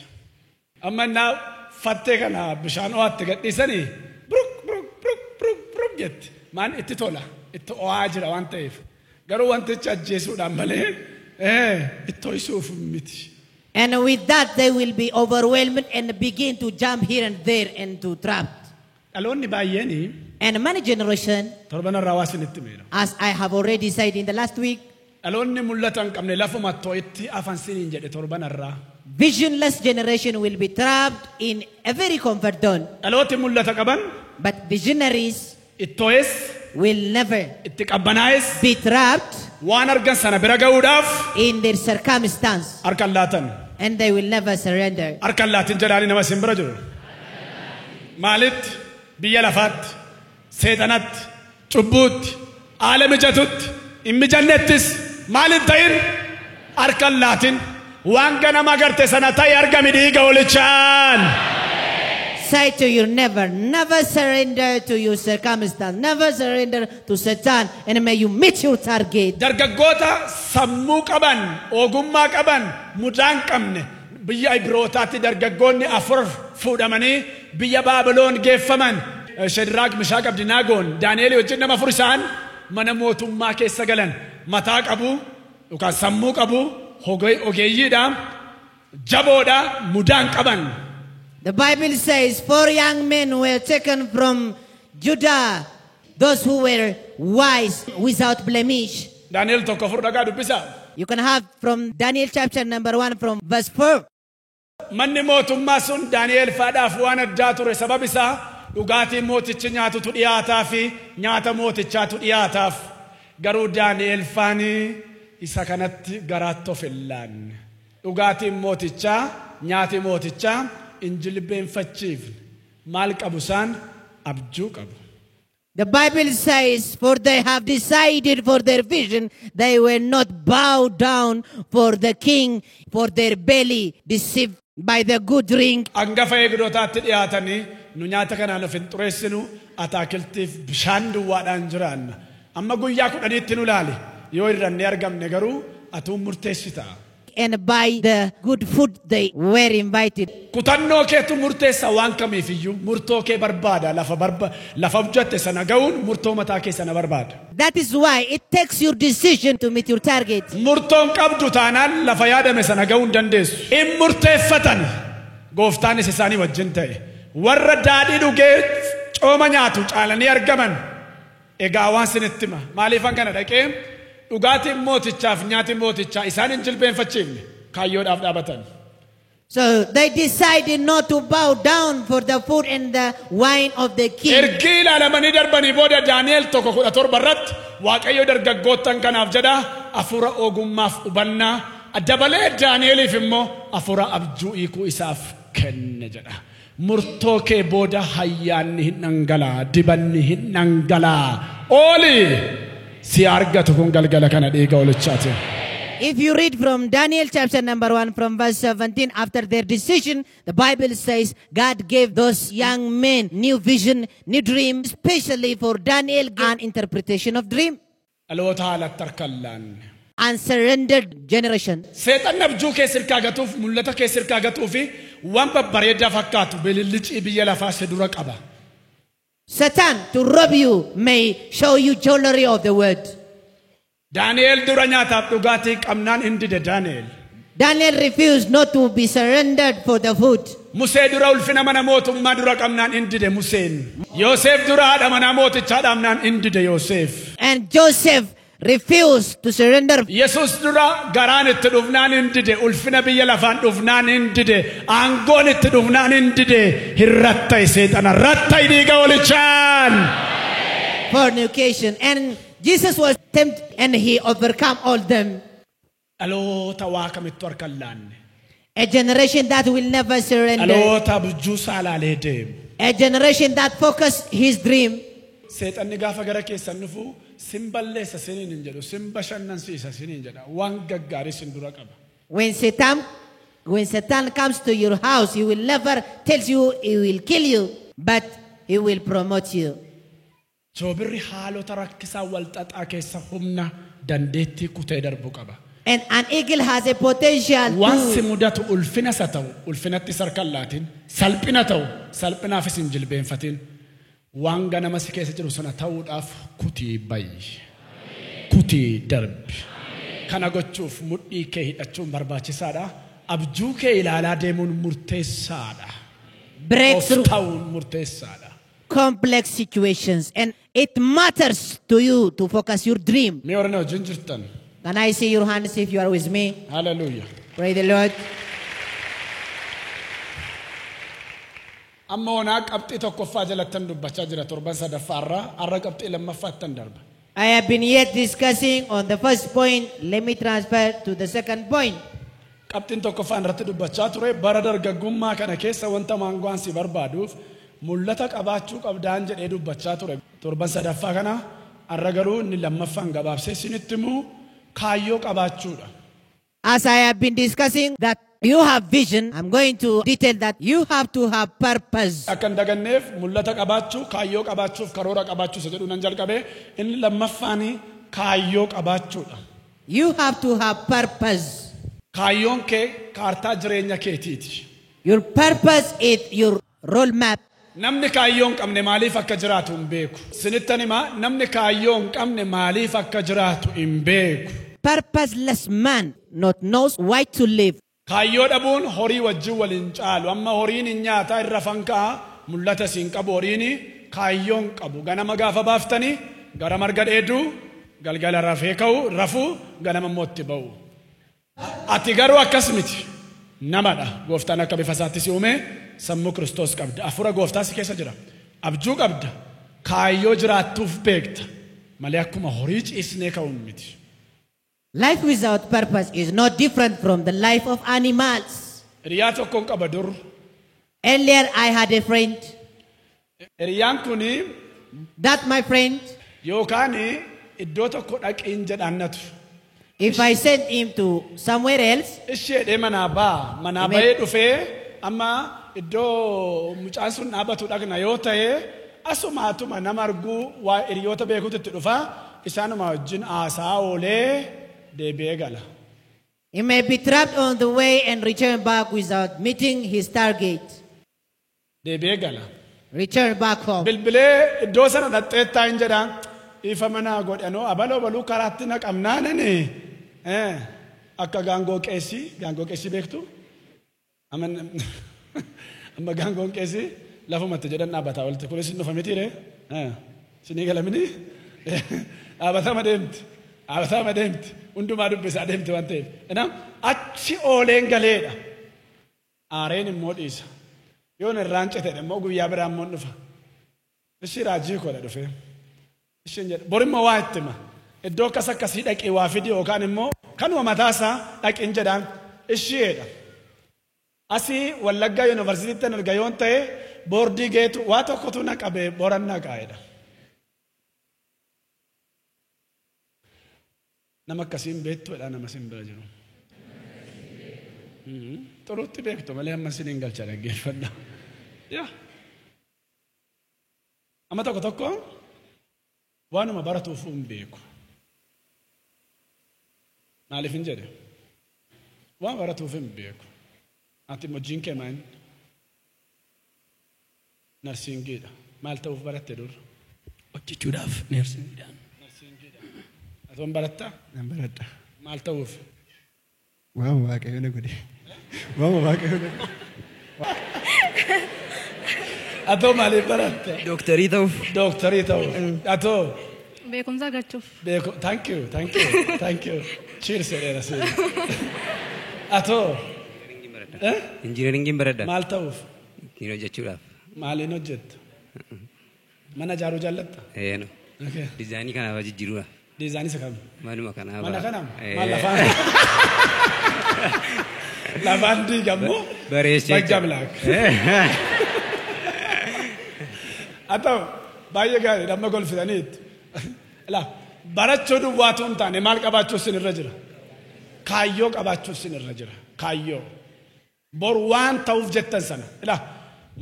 Amma innaa fattee kana bishaan ho'aatti gadhiisanii buruk buruk buruk buruk buruk jetti. Maan itti tola, itti ho'aa jira waan ta'eef. Garuu wantichi ajjeesuudhaan malee itti ho'isuuf miti. And with that, they will be overwhelmed and begin to jump here and there and to trap. Dhaloonni baay'een And many generation, torban irraa waa isinitti meera. as I have already said in the last week, Dhaloonni mul'ata hin qabne lafuma to'itti afan siniin jedhe torban irraa. visionless generation will be trapped in a very comfort zone. Dhalooti mul'ata qaban But visionaries ittoo'es will never itti qabbanaa'es be trapped waan argan sana bira ga'uudhaaf in their circumstance, harka hin laatan. and they will never surrender. Harka hin laatin jedhaanii nama isin bira jiru. Maalitti? Biyya lafaatti, seexanatti, cubbuutti, haala mijatutti, hin mijannettis maal hin ta'in harka hin laatin. Waan ganama agarte sana ta'e argami dhiiga olichaan. Say to you, never, never surrender to your circumstance, never surrender to Satan, and may you meet your target. Dargaggoota sammuu qaban, ogummaa qaban, mudaa hin qabne biyya Ibrootaatti dargaggoonni afur fuudhamanii biyya Baabiloon geeffaman. Shedraak, Mishaaq, Abdinaagoon, Daani'eel wajjin nama afur isaan mana mootummaa keessa galan. Mataa qabu, yookaan sammuu qabu, ogeeyyiidha, jaboodha, mudaa hin qaban. The Bible says 4 young men were taken from Judah, those who were wise without blemish. Daani'el 1:4 dhagaa dubbisa. You can have from Daniel chapter number 1 from verse 4. Manni mootummaa sun Daani'el faadhaaf waan addaa ture sabab isaa dhugaatii mootichi nyaatutu dhiyaataa fi nyaata mootichaatu dhiyaataaf. Garuu Daani'el faanii isa kanatti garaatti of hin laanne. Dhugaatiin mootichaa, nyaati mootichaa hin jilbeenfachiifne. Maal qabu isaan? Abjuu qabu. The Bible says, for they have decided for their vision, they will not bow down for the king, for their belly deceived by the good drink. Hangafa eegdotaatti dhiyaatanii nu nyaata kanaan of hin xureessinu ataakiltiif bishaan duwwaadhaan jiraanna. Amma guyyaa 10tti nu laali. Yoo irrannee argamne garuu atuu murteessita. And by the good food they were invited. Kutannoo keetu murteessa waan kamiifiyyuu murtoo kee barbaada lafa hojjette sana ga'uun murtoo mataa kee sana barbaada. That is why it takes your decision to meet your target. Murtoon qabdu taanaan lafa yaadame sana ga'uu hin dandeessu. In murteeffatan gooftaanis isaanii wajjin ta'e. Warra daadhii dhugee cooma nyaatu caalanii argaman. Egaa waan sinitti hima. Maaliifan kana dhaqee dhugaatiin mootichaaf nyaati mootichaa isaan hin jilbeenfachiifne kaayyoodhaaf dhaabatan. So they decided not to bow down for the food and the wine of the king. Ergi ilaalamanii darbanii booda Daani'el 1:17 irratti Waaqayyo dargaggoottan kanaaf jedha afuura ogummaaf hubannaa dabalee Daani'eliif immoo afuura abjuu hiikuu isaaf kenne jedha. Murtoo kee booda hayyaanni hin dhangalaa, dibanni hin dhangalaa. Ooli si argatu kun galgala kana dhiiga oolichaati. If you read from Daniel chapter number 1 from verse 17, after their decision, the Bible says God gave those young men new vision, new dream, especially for Daniel, an interpretation of dream. Dhaloota haalatti harka hin laanne. Unsurrendered generation. Seexanni abjuu kee sirkaa gatuuf, mul'ata kee sirkaa gatuu fi waan babbareedaa fakkaatu bilillicii biyya lafaa si dura qaba. Satan, to rob you, may show you jewelry of the world. Daani'el dura nyaataaf dhugaatii qabnaan hin dide Daani'el. Daniel refused not to be surrendered for the food. Musee dura ulfina mana mootummaa dura qabnaan hin dide Museen. Yoosef dura haadha manaa mootichaa dhabnaan hin dide Yoosef. And Joseph refused to surrender. Yesus dura garaan itti dhufnaan hin dide, ulfina biyya lafaan dhufnaan hin dide, aangoon itti dhufnaan hin dide, hin ratta'i seexana, ratta'i dhiiga olichaan. Fornication. And Jesus was tempted and he overcome all them. Dhaloota waa kamittu harka hin laanne. A generation that will never surrender. Dhaloota abjuu saalaalee deemu. A generation that focus his dream. Seexanni gaafa gara keessan dhufu sin balleessa siniin hin jedhu, sin bashannansiisa siniin jedha, waan gaggaarii sin dura qaba. When Satan comes to your house, he will never tell you he will kill you, but he will promote you. Soobirri haalota rakkisaa wal xaxaa keessa humna dandeettii kutee darbu qaba. And an eagle has a potential Waan si to mudatu ulfina isa ta'u, ulfinatti harka hin laatin, salphina ta'u, salphinaafis hin jilbeenfatin. Waan ganama si keessa jiru sana ta'uudhaaf kutii bayi. Kutii darbi. Kana gochuuf mudhii kee hidhachuun barbaachisaadha. Abjuu kee ilaalaa deemuun murteessaadha. break Of through ta'uun murteessaadha. complex situations. And it matters to you to focus your dream. Mee warra na wajjin jirtan. Can I see your hands if you are with me? Hallelujah. Praise the Lord. Amma onaa qabxii tokkoffaa jalattan dubbachaa jira torban sadaffaarraa har'a qabxii lammaffaattan darba. I have been yet discussing on the first point. Let me transfer to the second point. Qabxiin tokkoffaan irratti dubbachaa ture bara dargaggummaa kana keessa wanta maangoon si barbaaduuf mul'ata qabaachuu qabdaan jedhee dubbachaa ture. Torban sadaffaa kana har'a garuu inni lammaffaan gabaabsee isinitti himuu kaayyoo qabaachuudha. As I have been discussing that you have vision, I'm going to detail that you have to have purpose. Akka hin daganneef mul'ata qabaachuu, kaayyoo qabaachuuf karoora qabaachuu isa jedhu nan jalqabe inni lammaffaan kaayyoo qabaachuudha. You have to have purpose. Kaayyoon kee kaartaa jireenya keetiiti. Your purpose is your road map. Namni kaayyoo hin qabne maaliif akka jiraatu hin beeku. Sinittan himaa namni kaayyoo hin qabne maaliif akka jiraatu hin beeku. Purposeless man not knows why to live. Kaayyoo dhabuun horii wajjin waliin caalu. Amma horiin hin nyaataa irra fankaa mul'ata siin qabu horiin kaayyoo hin qabu. Ganama gaafa baaftanii gara marga dheeduu galgala rafee ka'u rafuu ganama immoo itti ba'u. Ati garuu akkas miti. Namadha. Gooftaan akka bifa isaatti si uume sammuu Kiristoos qabda. Afuura gooftaa si keessa jira. Abjuu qabda. Kaayyoo jiraattuuf beekta. Malee akkuma horii ciisnee ka'uun miti. Life without purpose is not different from the life of animals. Hiriyaa tokkoon qaba dur. Earlier I had a friend. Hiriyaan kuni That my friend, yookaan iddoo tokko dhaqiin jedhaannatu. if I send him to somewhere else, Isheedhee manaa ba'a. Manaa Amen. bahee dhufee amma iddoo mucaan sun dhaabatu dhaqna yoo ta'e asumaatuma nama arguu waa hiriyoota beekuutu itti dhufa isaanuma wajjin haasaa oolee deebi'ee gala. He may be trapped on the way and return back without meeting his target. Deebi'ee gala. Return back home. Bilbilee iddoo sana dhaqxeettaa hin jedhaan ifa manaa godhanoo abaloo baluu karaatti naqamnaanani akka gaangoo qeessii beektu amma gaangoon qeessii lafumatti jedhan dhaabbataa oolti kunis hin dhufa mitiire sinii galamini dhaabbatama deemti hundumaa dubbisaa deemti waan ta'eef achi ooleen galeedha aareen immoo dhiisa. Yoon irraan cite immoo guyyaa biraa immoo dhufa. Ishii raajii koodha dhufee. Ishiin jedha borimmoo waa itti hima. Iddoo akkas akkasii dhaqee waa fidi yookaan immoo kanuma mataasaa dhaqiin jedhaan ishiidha. Asii Wallaggaa Yuunivarsiitiitti erga yoon ta'e boordii geetu waa tokkotu na qabee boran na kaa'edha. Nama akkasiin beektuudha nama sin bira jiru. Xuruutti beektu malee amma siniin galcha dhaggeeffadha. Yaa. Amma tokko tokko waanuma baratuuf hin beeku. Maaliif hin jedhe? Waan baratuuf hin beeku. Ati hojiin kee maal? Narsiingiidha. Maal ta'uuf baratte dur? Hojjechuudhaaf narsiingiidhaan. Narsiingiidha. Atoon barattaa? Nan baradha. Maal ta'uuf? Waan Waaqayyo na godhe. Waan Waaqayyo na godhe. Atoo maaliif baratte? Dooktarii ta'uuf. Dooktarii ta'uuf. Atoo? Beekumsa argachuuf. Thank you, thank you, thank you. Cheers jedheera siin. Atoo? Injiinaringiin baradha. Maal ta'uuf? Ittiin hojjechuudhaaf. Maaliin hojjetta? Mana ijaaruu jaallatta? Eeno. Diizaayinii kanaaf jijjiiruudha. Diizaayinii isa kam? Manuma kanaaf. Mana kanaaf? Maal lafaan? Lafaan diigammoo? Bareechee. Bagga bilaak. Haa ta'u baay'ee gaariidha amma golfitaniitti. Ilaa barachuu duwwaatu hin taane maal qabaachuu sin irra jira? Kaayyoo qabaachuu sin irra jira. Kaayyoo. Boru waan ta'uuf jettan sana. Ilaa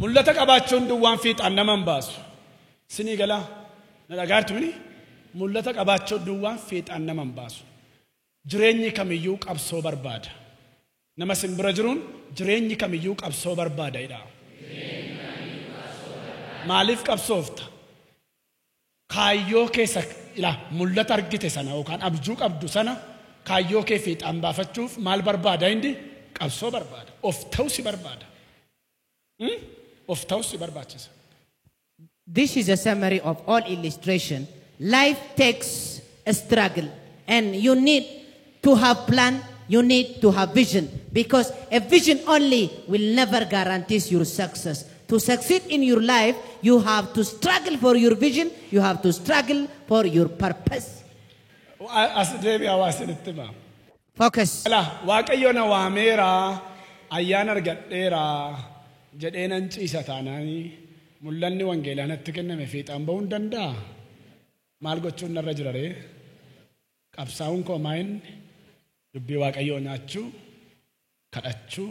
mul'ata qabaachuun duwwaan fiixaan nama hin baasu. Sinii galaa na dhagaartu mini? Mul'ata qabaachuu duwwaan fiixaan nama hin baasu. Jireenyi kamiyyuu qabsoo barbaada. Nama sin bira jiruun jireenyi kamiyyuu qabsoo barbaada jedha. Maaliif qabsoofta? Kaayyoo keessa ilaa mul'ata argite sana yookaan abjuu qabdu sana kaayyoo kee fiixaan baafachuuf maal barbaada hindi? Qabsoo barbaada. Of ta'uu si barbaada. Of ta'uu si barbaachisa. This is a summary of all illustration. Life takes a struggle and you need to have plan, you need to have vision, because a vision only will never guarantee your success. To succeed in your life, you have to struggle for your vision, you have to struggle for your purpose. As deebi hawaasinitti hima. Focus. Ilaa Waaqayyo na waameera ayyaana argadheera jedhee nan ciisa taanaanii mul'anni wangeelaa natti kenname fiixaan ba'uu hin danda'a. Maal gochuun narra jira ree? Qabsaa'uun koo maayinni dubbii Waaqayyoo nyaachuu, kadhachuu,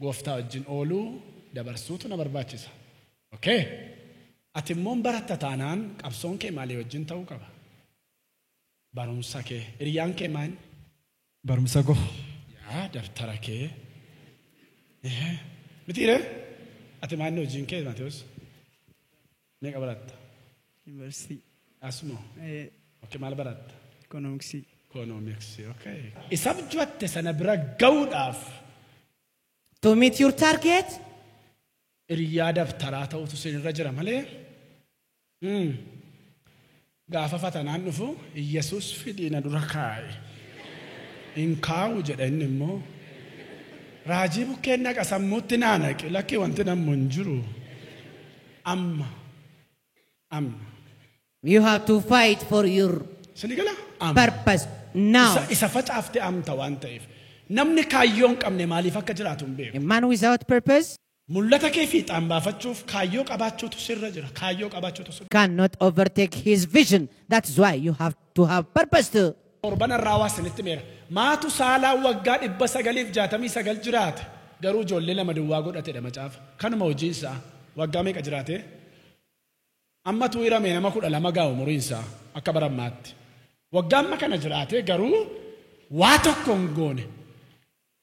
gooftaa wajjin ooluu dabarsuutu na barbaachisa. Okay. Ati immoo baratta taanaan qabsoon kee maalii wajjin ta'uu qaba? Barumsa kee. Hiriyyaan kee maal? Barumsa koo. Yaa dabtara kee. Mitiiree? Ati maal hojiin kee Maatewos? Meeqa baratta? Yuunivarsiitii. Asuma? Okay, maal baratta? Ikoonomiksii. Ikoonomiksii, okay. Isa abjuutte sana bira ga'uudhaaf. To meet your target? Hiriyaa dabtaraa ta'utu sinirra jira malee. Gaafa fatanaan dhufu Iyyasuus fidii na dura kaa'e. Hin kaa'u jedha inni immoo. Raajii bukkeen naqa sammuutti naa naqe lakkii wanti nammu hin jiru. Amma. Amma. You have to fight for your purpose now. Isa facaafte amta waan ta'eef. Namni kaayyoo hin qabne maaliif akka jiraatu hin beeku. A man without purpose Mul'ata kee fiixaan baafachuuf kaayyoo qabaachuutu sirra jira. Kaayyoo qabaachuutu sirra. Cannot overtake his vision. That's why you have to have purpose too. Torban irraa waa isinitti meera. Maatu saalaa waggaa 969 jiraate. Garuu ijoollee lama duwwaa godhatedha macaafa. Kanuma hojiin isaa waggaa meeqa jiraate? Ammatu hirame nama 12 gaa'u umuriin isaa akka barammaatti. Waggaa amma kana jiraate garuu waa tokko hin goone.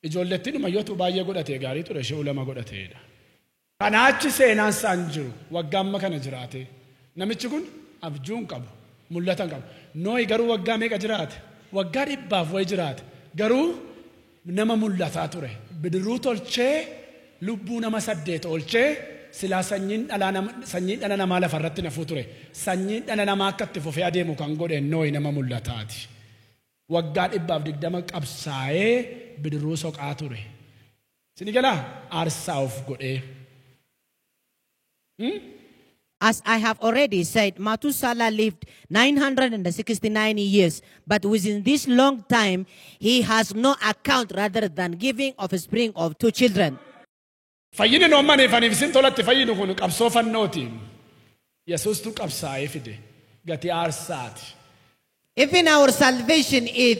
Ijoollettiin dhumayyootu baay'ee godhatee gaarii ture ishee ulama godhateedha. Kanaachi seenaan isaan jiru waggaa amma kana jiraate. Namichi kun abjuu hin qabu, mul'ata hin qabu. Nooyi garuu waggaa meeqa jiraate? Waggaa 100 wayi jiraate. Garuu nama mul'ataa ture. Bidiruu tolchee lubbuu nama 8 oolchee silaa sanyiin dhala namaa lafarratti nafuu ture. Sanyiin dhala namaa akka itti fufee adeemu kan godhe Nooyi nama mul'ataati. Waggaa 120 qabsaa'ee bidiruu soqaa ture. Sini galaa aarsaa of godhee. As I have already said, Methuselah lived 969 years, but within this long time, he has no account rather than giving offspring of 2 children. Fayyini noommaneef aniif isin tolatti fayyinu kun qabsoo fannootiin. Yesuustu qabsaa'ee fide gatii aarsaati. Even our salvation is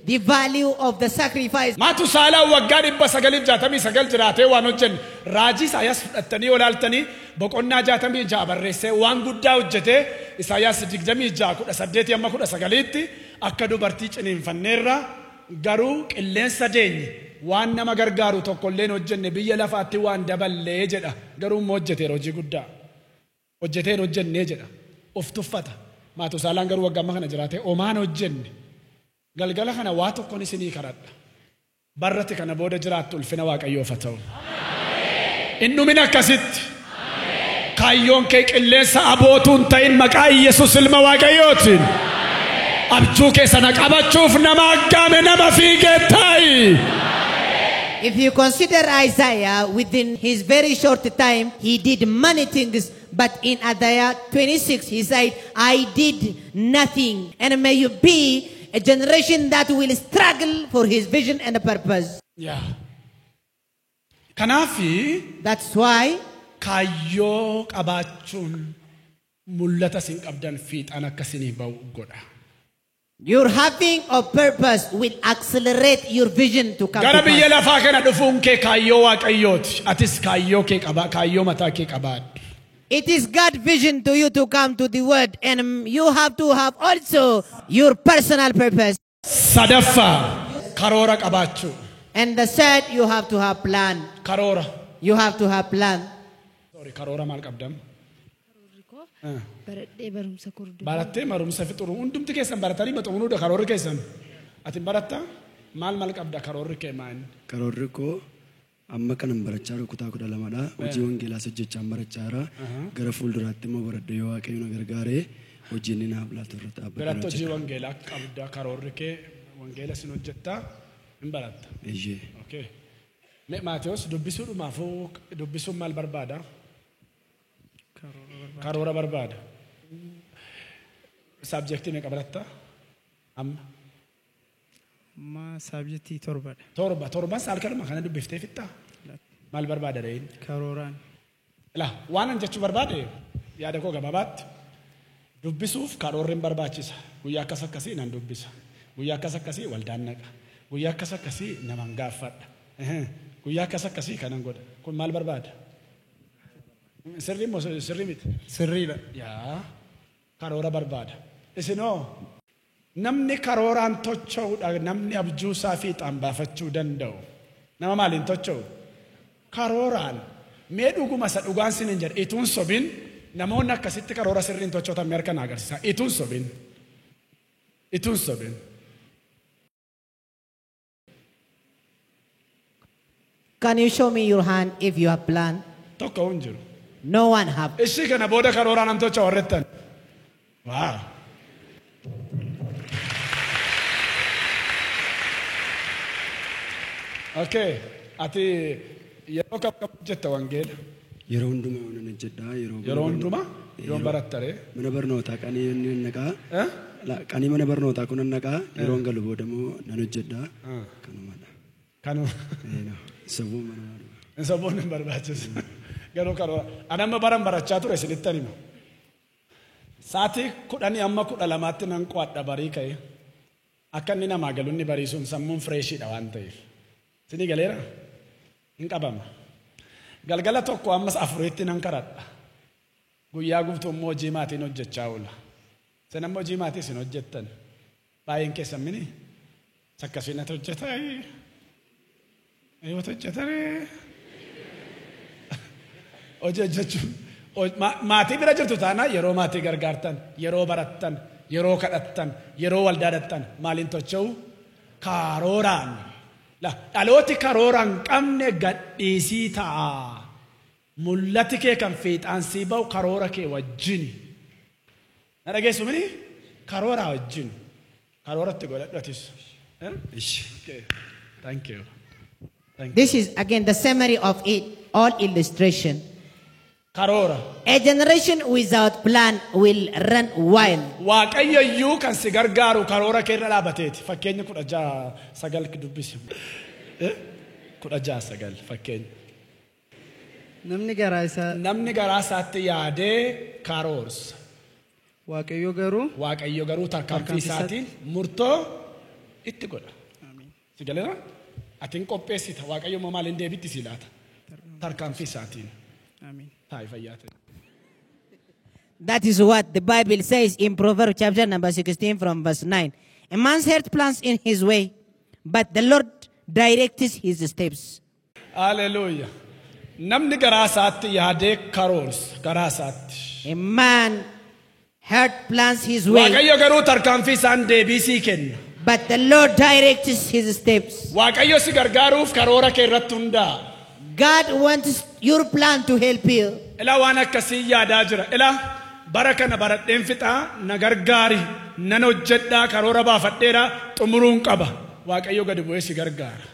the value of the sacrifice. Maatusaalaa waggaa 969 jiraatee waan hojjenne raajii Isaayyaas fudhattanii olaaltanii boqonnaa 66 barreessee waan guddaa hojjetee Isaayyaas 26:18 amma 19tti akka dubartii ciniinfanneerra garuu qilleensa deenye waan nama gargaaru tokkolleen hojjenne biyya lafaatti waan daballee jedha. Garuu immoo hojjeteera hojii guddaa hojjeteen hojjennee jedha of tuffata. Maatusaalaan garuu waggaa amma kana jiraatee omaan hojjenne. Galgala kana waa tokkoon isinii kadhadha. Barratti kana booda jiraattu ulfina Waaqayyoof haa ta'u. Hin dhumin akkasitti. Kaayyoon kee qilleensa abootuu hin ta'in maqaa Yesuus ilma Waaqayyootiin. Abjuu kee sana qabachuuf nama aggaame nama fiigee taa'i. If you consider Isaiah, within his very short time, he did many things. But in Isaiah 26, he said, I did nothing. And may you be a generation that will struggle for his vision and purpose. Yeah. Kanaafi, that's why kaayyoo qabaachuun mul'ata isin qabdan fiixaan akka isinii ba'u godha. Your having a purpose will accelerate your vision to come Gara to pass. biyya lafaa kana dhufuun kee kaayyoo Waaqayyooti. Atis kaayyoo kee qabaa, kaayyoo mataa kee qabaadhu. It is God's vision to you to come to the world, and you have to have also your personal purpose. Sadaffaa karoora qabaachuu. And the third, you have to have plan. Karoora. You have to have plan. Sorry, karoora maal qabdam? Baradhee barumsa korduu. Barattee barumsa fixuru. Hundumti keessan baratanii maxxanuudha karoorri keessan. Ati baratta maal maal qabda karoorri kee maal? Karoorri koo amma kanan barachaa jiru kutaa 12dha. Hojii wangeelaas hojjechaa barachaa jira. Gara fuulduraatti immoo baradhee yoo Waaqayyo na gargaaree hojii inni naaf laatu irratti dhaabbadhee Biratti hojii hojjedha. wangeelaa qabda karoorri kee wangeela sin hojjettaa hin baratta. Eeyyee. Okay. Mee Maatewos dubbisuudhumaafuu dubbisuun maal barbaada? Karoora barbaada. Saabjektii meeqa baratta? Amma? Amma saabjektii 7dha. Torban halkanuma kana dubbiftee fixxaa? Maal barbaada re'in? Karooraan. Ilaa waan an jechuu barbaade yaada koo gabaabaatti dubbisuuf karoorri hin barbaachisa. Guyyaa akkas akkasii nan dubbisa. Guyyaa akkas akkasii waldaan naqa. Guyyaa akkas akkasii naman gaaffadha. Guyyaa akkas akkasii kanan godha. Kun maal barbaada? Sirrii moo sirrii miti? Sirriidha. Yaa karoora barbaada. Isinoo namni karooraan tocho'uudha namni abjuu isaa fiixaan baafachuu danda'u. Nama maaliin tocho'u? Karooraan. Mee dhuguma isa dhugaan sin hin jedhe ituun sobin namoonni akkasitti karoora sirriin tocho'atan mee harka na agarsiisa. Ituun sobin. Ituun sobin. Can you show me your hand if you have plan? Tokko hin jiru. No one have. Ishii kana booda karooraan nam tocha warrettan. Waa. Okay. Ati yeroo kam kam hojjetta wangeela? Yeroo hundumaa nan hojjedha. Yeroo hundumaa? Yoon barattaree? Mana barnootaa qanii nan naqaa. Qanii mana barnootaa kun nan naqaa. Yeroon galu booda immoo nan hojjedha. Kanumadha. Kanuma. Sabuun mana barnootaa. Sabuun hin barbaachisu. Garuu karoora. Ani amma baran barachaa ture isinittan hima. Sa'aatii 10 amma 12tti nan qo'adha barii ka'e. Akka inni namaa galu inni bariisuun sammuun fireeshiidha waan ta'eef. Isinii galeera? Hin qabama. Galgala 1 ammas 4tti nan karadha. Guyyaa guutuu immoo hojii maatiin hojjechaa oola. Isin amma hojii maatii isin hojjettan. Baay'een keessan mini? Akkasiin ati hojjetaa? Yoo hojjetanii hojii hojjechuun maatii bira jirtu taanaan yeroo maatii gargaartan, yeroo barattan, yeroo kadhattan, yeroo waldaa dhattan maaliin tocho'u? Karooraan. Dhalooti karoora hin qabne gadhiisii ta'a. Mul'ati kee kan fiixaan sii ba'u karoora kee wajjini. Na dhageessu mini? Karoora wajjin. Karooratti godhadhu atis. Okay. Thank you. Thank you. This is again the summary of it, all illustration. Karoora. A generation without plan will run wild. Waaqayyo iyyuu kan si gargaaru karoora kee irra dhaabateeti. Fakkeenya 16:9 dubbisi. 16:9 fakkeenya. Namni garaa isaa Namni garaa isaatti yaadee karoorsa. Waaqayyo garuu Waaqayyo garuu tarkaanfii isaatiin murtoo itti godha. Si galeera? Ati hin qopheessita. Waaqayyo immoo maaliin deebitti si laata? Tarkaanfii isaatiin. Amiin. Taa'i fayyaa ta'e. That is what the Bible says in Proverbs chapter number 16 from verse 9. A man's heart plans in his way, but the Lord directs his steps. Hallelujah. Namni garaa isaatti yaadee karoorsa. Garaa isaatti. A man heart plans his way, Waaqayyo garuu tarkaanfii isaan deebii sii kenna. but the Lord directs his steps. Waaqayyo si gargaaruuf karoora kee irratti hundaa'a. God wants your plan to help you. Ilaa waan akkasii yaadaa jira. Ilaa bara kana baradheen fixaa na gargaari nan hojjedhaa karoora baafadheera xumuruun qaba. Waaqayyo gadi bu'ee si gargaara.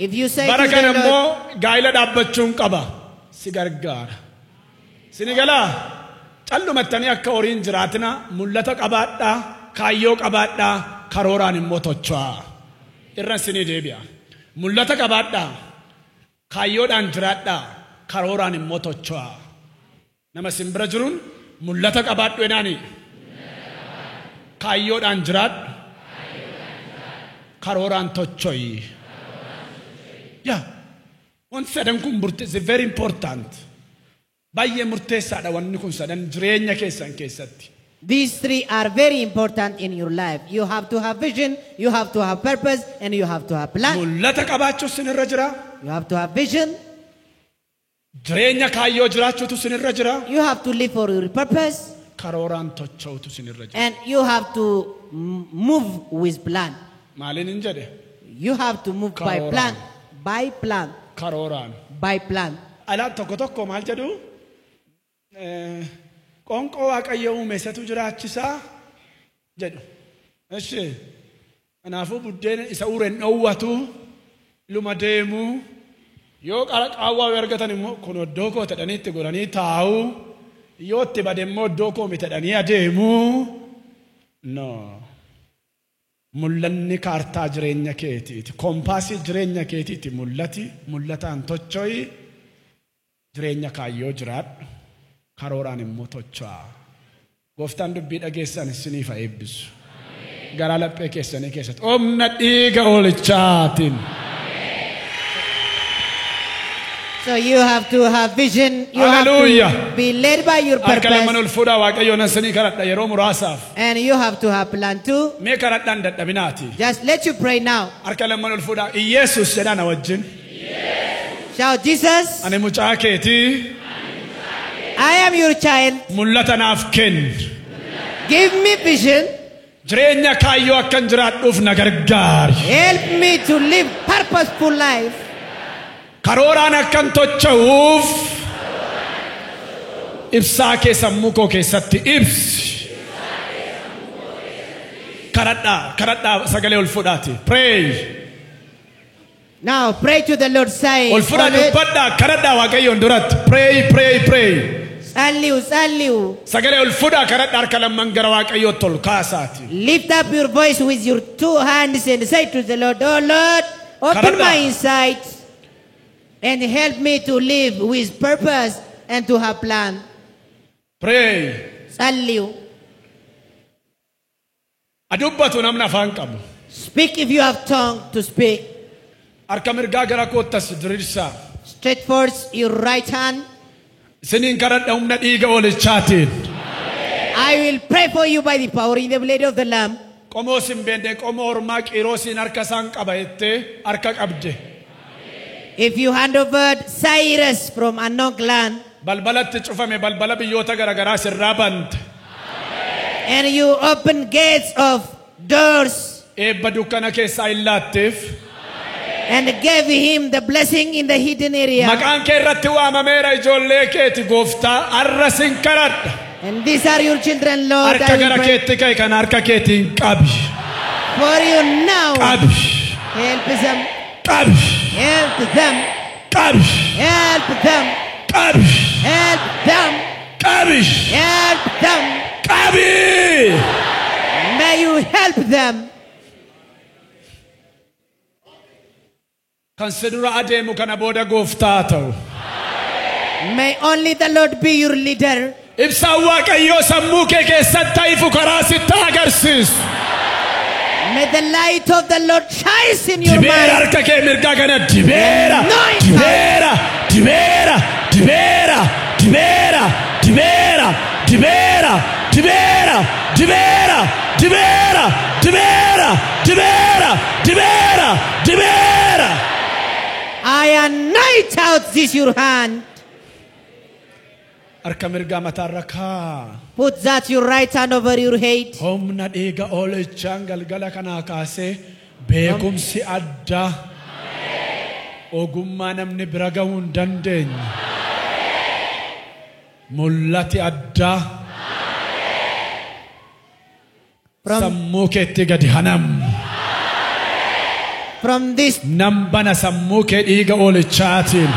If you say Bara to kana the Lord, immoo gaa'ila dhaabbachuun qaba si gargaara. Sini galaa callumattanii akka horiin jiraatina mul'ata qabaadhaa kaayyoo qabaadhaa karooraan immoo tocho'aa. Irra sinii deebi'a. Mul'ata qabaadhaa kaayyoodhaan jiraadhaa karooraan immoo tocho'aa. Nama sin bira jiruun mul'ata qabaadhu enaani. Kaayyoodhaan jiraadhu karooraan tocho'i. Yaa wanti sadan kun is very important. Baay'ee murteessaadha wanni kun sadan jireenya keessan keessatti. These three are very important in your life. You have to have vision, you have to have purpose, and you have to have plan. Mul'ata qabaachuu sinirra jira. You have to have vision, Jireenya kaayyoo jiraachuutu sinirra jira. you have to live for your purpose, Karooraan tocho'utu sinirra jira. and you have to move with plan. Maaliin hin jedhe? You have to move by Karooraan. plan, by plan, Karooraan. by plan. Alaa tokko tokko maal jedhu? Qoonqoo Waaqayyo uume isatu jiraachisaa jedhu. Eshi kanaafuu buddeena isa ureen dhoowwatu luma deemuu yoo qara qaawwaa yoo argatan immoo kun iddoo koo jedhanii itti godhanii taa'uu yoo itti bade immoo iddoo koo miti jedhanii adeemuu. No. Mul'anni kaartaa jireenya keetiiti. Koompaasii jireenya keetiiti mul'ati. Mul'ataan tocho'i. Jireenya kaayyoo jiraadhu. Karooraan immoo tocho'a. Gooftaan dubbii dhageessan isiniif haa eebbisu. Garaa laphee keessanii keessatti. Humna dhiiga oolichaatiin. So you have to have vision, you Hallelujah. have to be led by your Harka lamaan purpose, ol fuudhaa Waaqayyoon isinii kadhadha yeroo muraasaaf. and you have to have plan too. Mee kadhadhaan dadhabinaati. Just let you pray now. Harka lamaan ol fuudhaa Iyeesus jedhaa na wajjin. Shout, Jesus, Ani mucaa keetii I am your child. mul'ata naaf kenni. Give me vision. Jireenya kaayyoo akkan jiraadhuuf na gargaari. Help me to live purposeful life. Karooraan akkan tocho'uuf ibsaa kee sammuu koo keessatti ibsi. Kadhadhaa kadhadhaa sagalee ol fuudhaati. Pray. Now pray to the Lord, saying, Ol fuudhaa "O Lord, dubbadhaa kadhadhaa Waaqayyoon duratti. Pray pray pray. Salliu, salliu. Sagalee ol fuudhaa kadhadhaa harka lamman gara Waaqayyootti ol kaasaati. Lift up your voice with your two hands and say to the Lord, Oh Lord, open Kadhadhaa. my insight and help me to live with purpose and to have plan. Pray. Salliu. Adubbatu namni afaan qabu. Speak if you have tongue to speak. Harka mirgaa gara koottas diriirsaa. Stretch forth your right hand. Isiniin kadhadha humna dhiiga oolichaatiin. I will pray for you by the power in the blood of the Lamb. Qomoo sin beekne qomoo ormaa qiroosiin harka isaan qaba jettee harka qabde. If you hand over Cyrus from unknown clan, balbalatti cufame balbala biyyoota garaagaraa sirraa bante. And you open gates of doors. Eebba dukkana keessaa hin laatteef. And gave him the blessing in the hidden area. Maqaan kee irratti waamameera ijoollee keeti gooftaa arra sin kadhadha. And these are your children, Lord. Harka gara keetti ka'e kan harka keetiin qabi. For you now. Qabi. Help them. Qabi. Help them. Qabi. Help them. Qabi. Help them. Qabi. Help them. Qabi. May you help them. Kan si dura adeemu kana booda gooftaa ta'u. May only the Lord be your leader. Ibsaan Waaqayyoo sammuu kee keessatti ifu karaa sitti agarsiisu. May the light of the Lord shine in your mind. Dibeera harka kee mirgaa kana dibeera, dibeera, dibeera, dibeera, dibeera, dibeera, dibeera, dibeera, dibeera, dibeera, dibeera, dibeera, dibeera, dibeera. I anoint out this your hand. Harka mirgaa mataarra kaa. Put that your right hand over your head. Humna dhiiga oolichaan galgala kanaa kaasee beekumsi addaa ogummaa namni bira gahuu hin dandeenye mul'ati addaa sammuu keetti gadi hanam. From this Nam bana sammuu kee dhiiga oolichaatiin.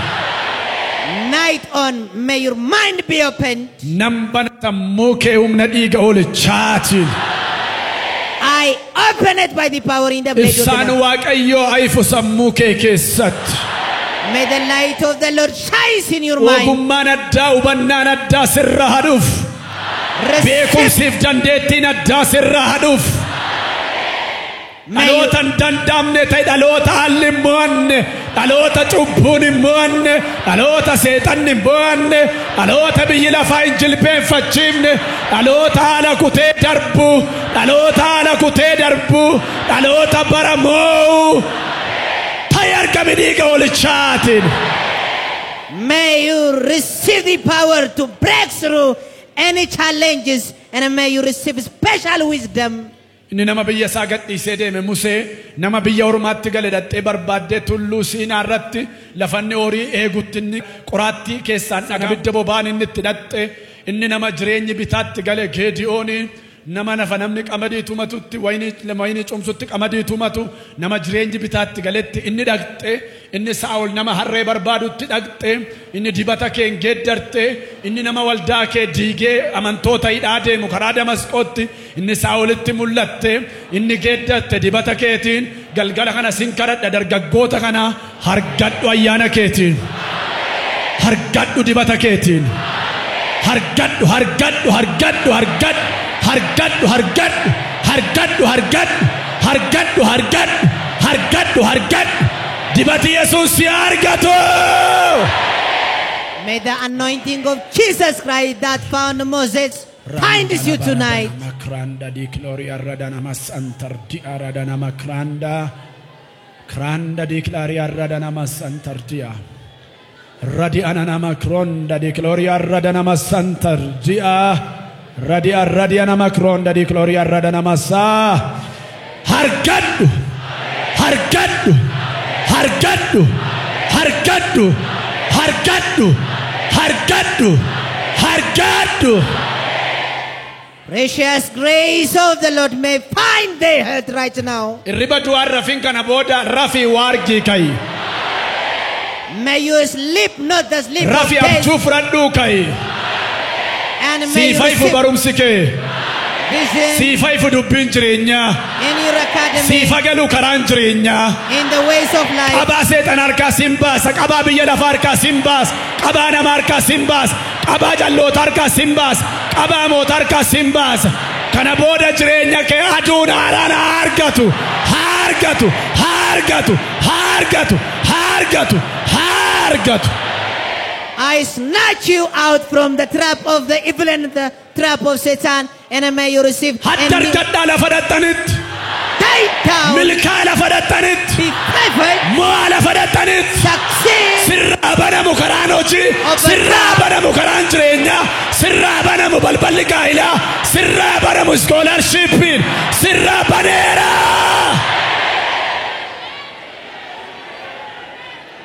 night on, may your mind be opened. Nam bana sammuu kee humna dhiiga oolichaatiin. I open it by the power in the blood of the Ibsaan Lamb. Waaqayyoo ifu sammuu kee keessatti. May the light of the Lord shine in your mind. Ogummaan addaa hubannaan addaa sirra haduuf. Beekumsiif dandeettiin addaa sirra haduuf. Dhaloota hin danda'amne ta'e, dhaloota haalli hin mo'anne, dhaloota cubbuun hin mo'anne, dhaloota seexanni hin mo'anne, dhaloota biyyi lafaa hin jilbeenfachiifne, dhaloota haala kutee darbu, dhaloota haala kutee darbu, dhaloota bara moo'u ta'e argame dhiiga oolichaatiin. May you receive the power to break through any challenges, and may you receive special wisdom. Inni nama biyya isaa gadhiisee deeme Musee nama biyya ormaatti gale dhattee barbaaddee tulluu Siinaa irratti lafanni horii eegutti inni qoraattii keessaan dhagaa ibidda boba'aan inni itti dhatte inni nama jireenyi bitaatti gale Geediyoonii nama lafa namni qamadii tumatutti wayinii cumsutti qamadii tumatu nama jireenyi bitaatti galetti inni dhaqxe inni Saa'ol nama harree barbaadutti dhaqxe inni dibata kee hin geeddarte inni nama waldaa kee diigee amantoota hidhaa deemu karaa Damasqootti inni Saa'olitti mul'atte inni geeddarte dibata keetiin galgala kana sin kadhadha dargaggoota kana hargadhu ayyaana keetiin hargadhu dibata keetiin hargadhu hargadhu hargadhu hargadhu hargadhu hargadhu hargadhu hargadhu hargadhu hargadhu hargadhu hargadhu dibati Yesuus si argatu. May the anointing of Jesus Christ that found Moses finds you tonight. Makranda di gloria radana masantar di aradana makranda kranda di gloria radana masantar dia radi anana makronda di gloria radana masantar dia radi radi anana makronda di gloria radana masa hargadhu hargadhu hargadhu hargadhu hargadhu hargadhu hargadhu. Precious grace of the Lord may find their heart right now. Irriba du'aan rafin kana booda rafi waargii ka'i. May you sleep not the sleep of Rafi death. abjuu fudhadhuu ka'i. And may you Siifa ifu receive barumsi kee. vision Siifa ifu dubbiin jireenyaa. in your academy, Siifa galu karaan jireenyaa. in the ways of life. Qabaa seexan harkaa sin baasa. Qabaa biyya lafaa harkaa sin baasa. Qabaa nama harkaa sin baasa. Qabaa jalloota harkaa sin baasa. Qabaa moota harkaa sin baasa. Kana booda jireenya kee aduun haaraan haa argatu. Haa argatu. Haa argatu. Haa argatu. Haa argatu. Haa argatu. I snatch you out from the trap of the evil and the trap of Satan, and may you receive Hadda argadhaa lafa dhattanitti. Die down. Milkaa lafa dhaxxanitti. Be favored. Mo'aa lafa dhaxxanitti. Succeed. Sirraa banamu karaan hojii, sirraa banamu karaan jireenyaa, sirraa banamu balballi gaa'ilaa, sirraa banamu scholarshipiin, sirraa baneera.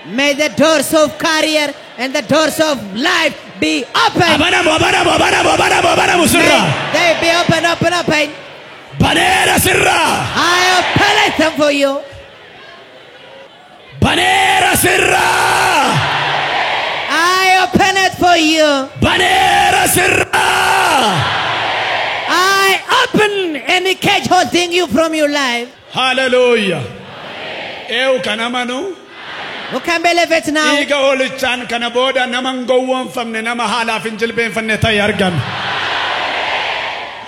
May the doors of career and the doors of life be open. Abanamu, abanamu, abanamu, abanamu, abanamu sirraa. May they be open, open, open. Baneera sirraa. I open them for you. Baneera sirraa. I open it for you. Baneera sirraa. I open any cage holding you from your life. Hallelujah. Eewu kan amanu. Who can believe it now? Dhiiga hoolichaan kana booda nama hin gowwoomfamne, nama haalaaf hin jilbeenfanne ta'e argame.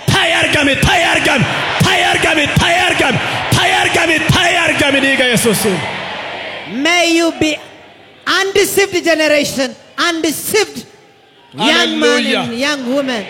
Ta'e argame, ta'e argame, ta'e argame, ta'e argame, ta'e argame, ta'e argame dhiiga Yesuusiin. May you be undeceived generation, undeceived young man Hallelujah. and young woman.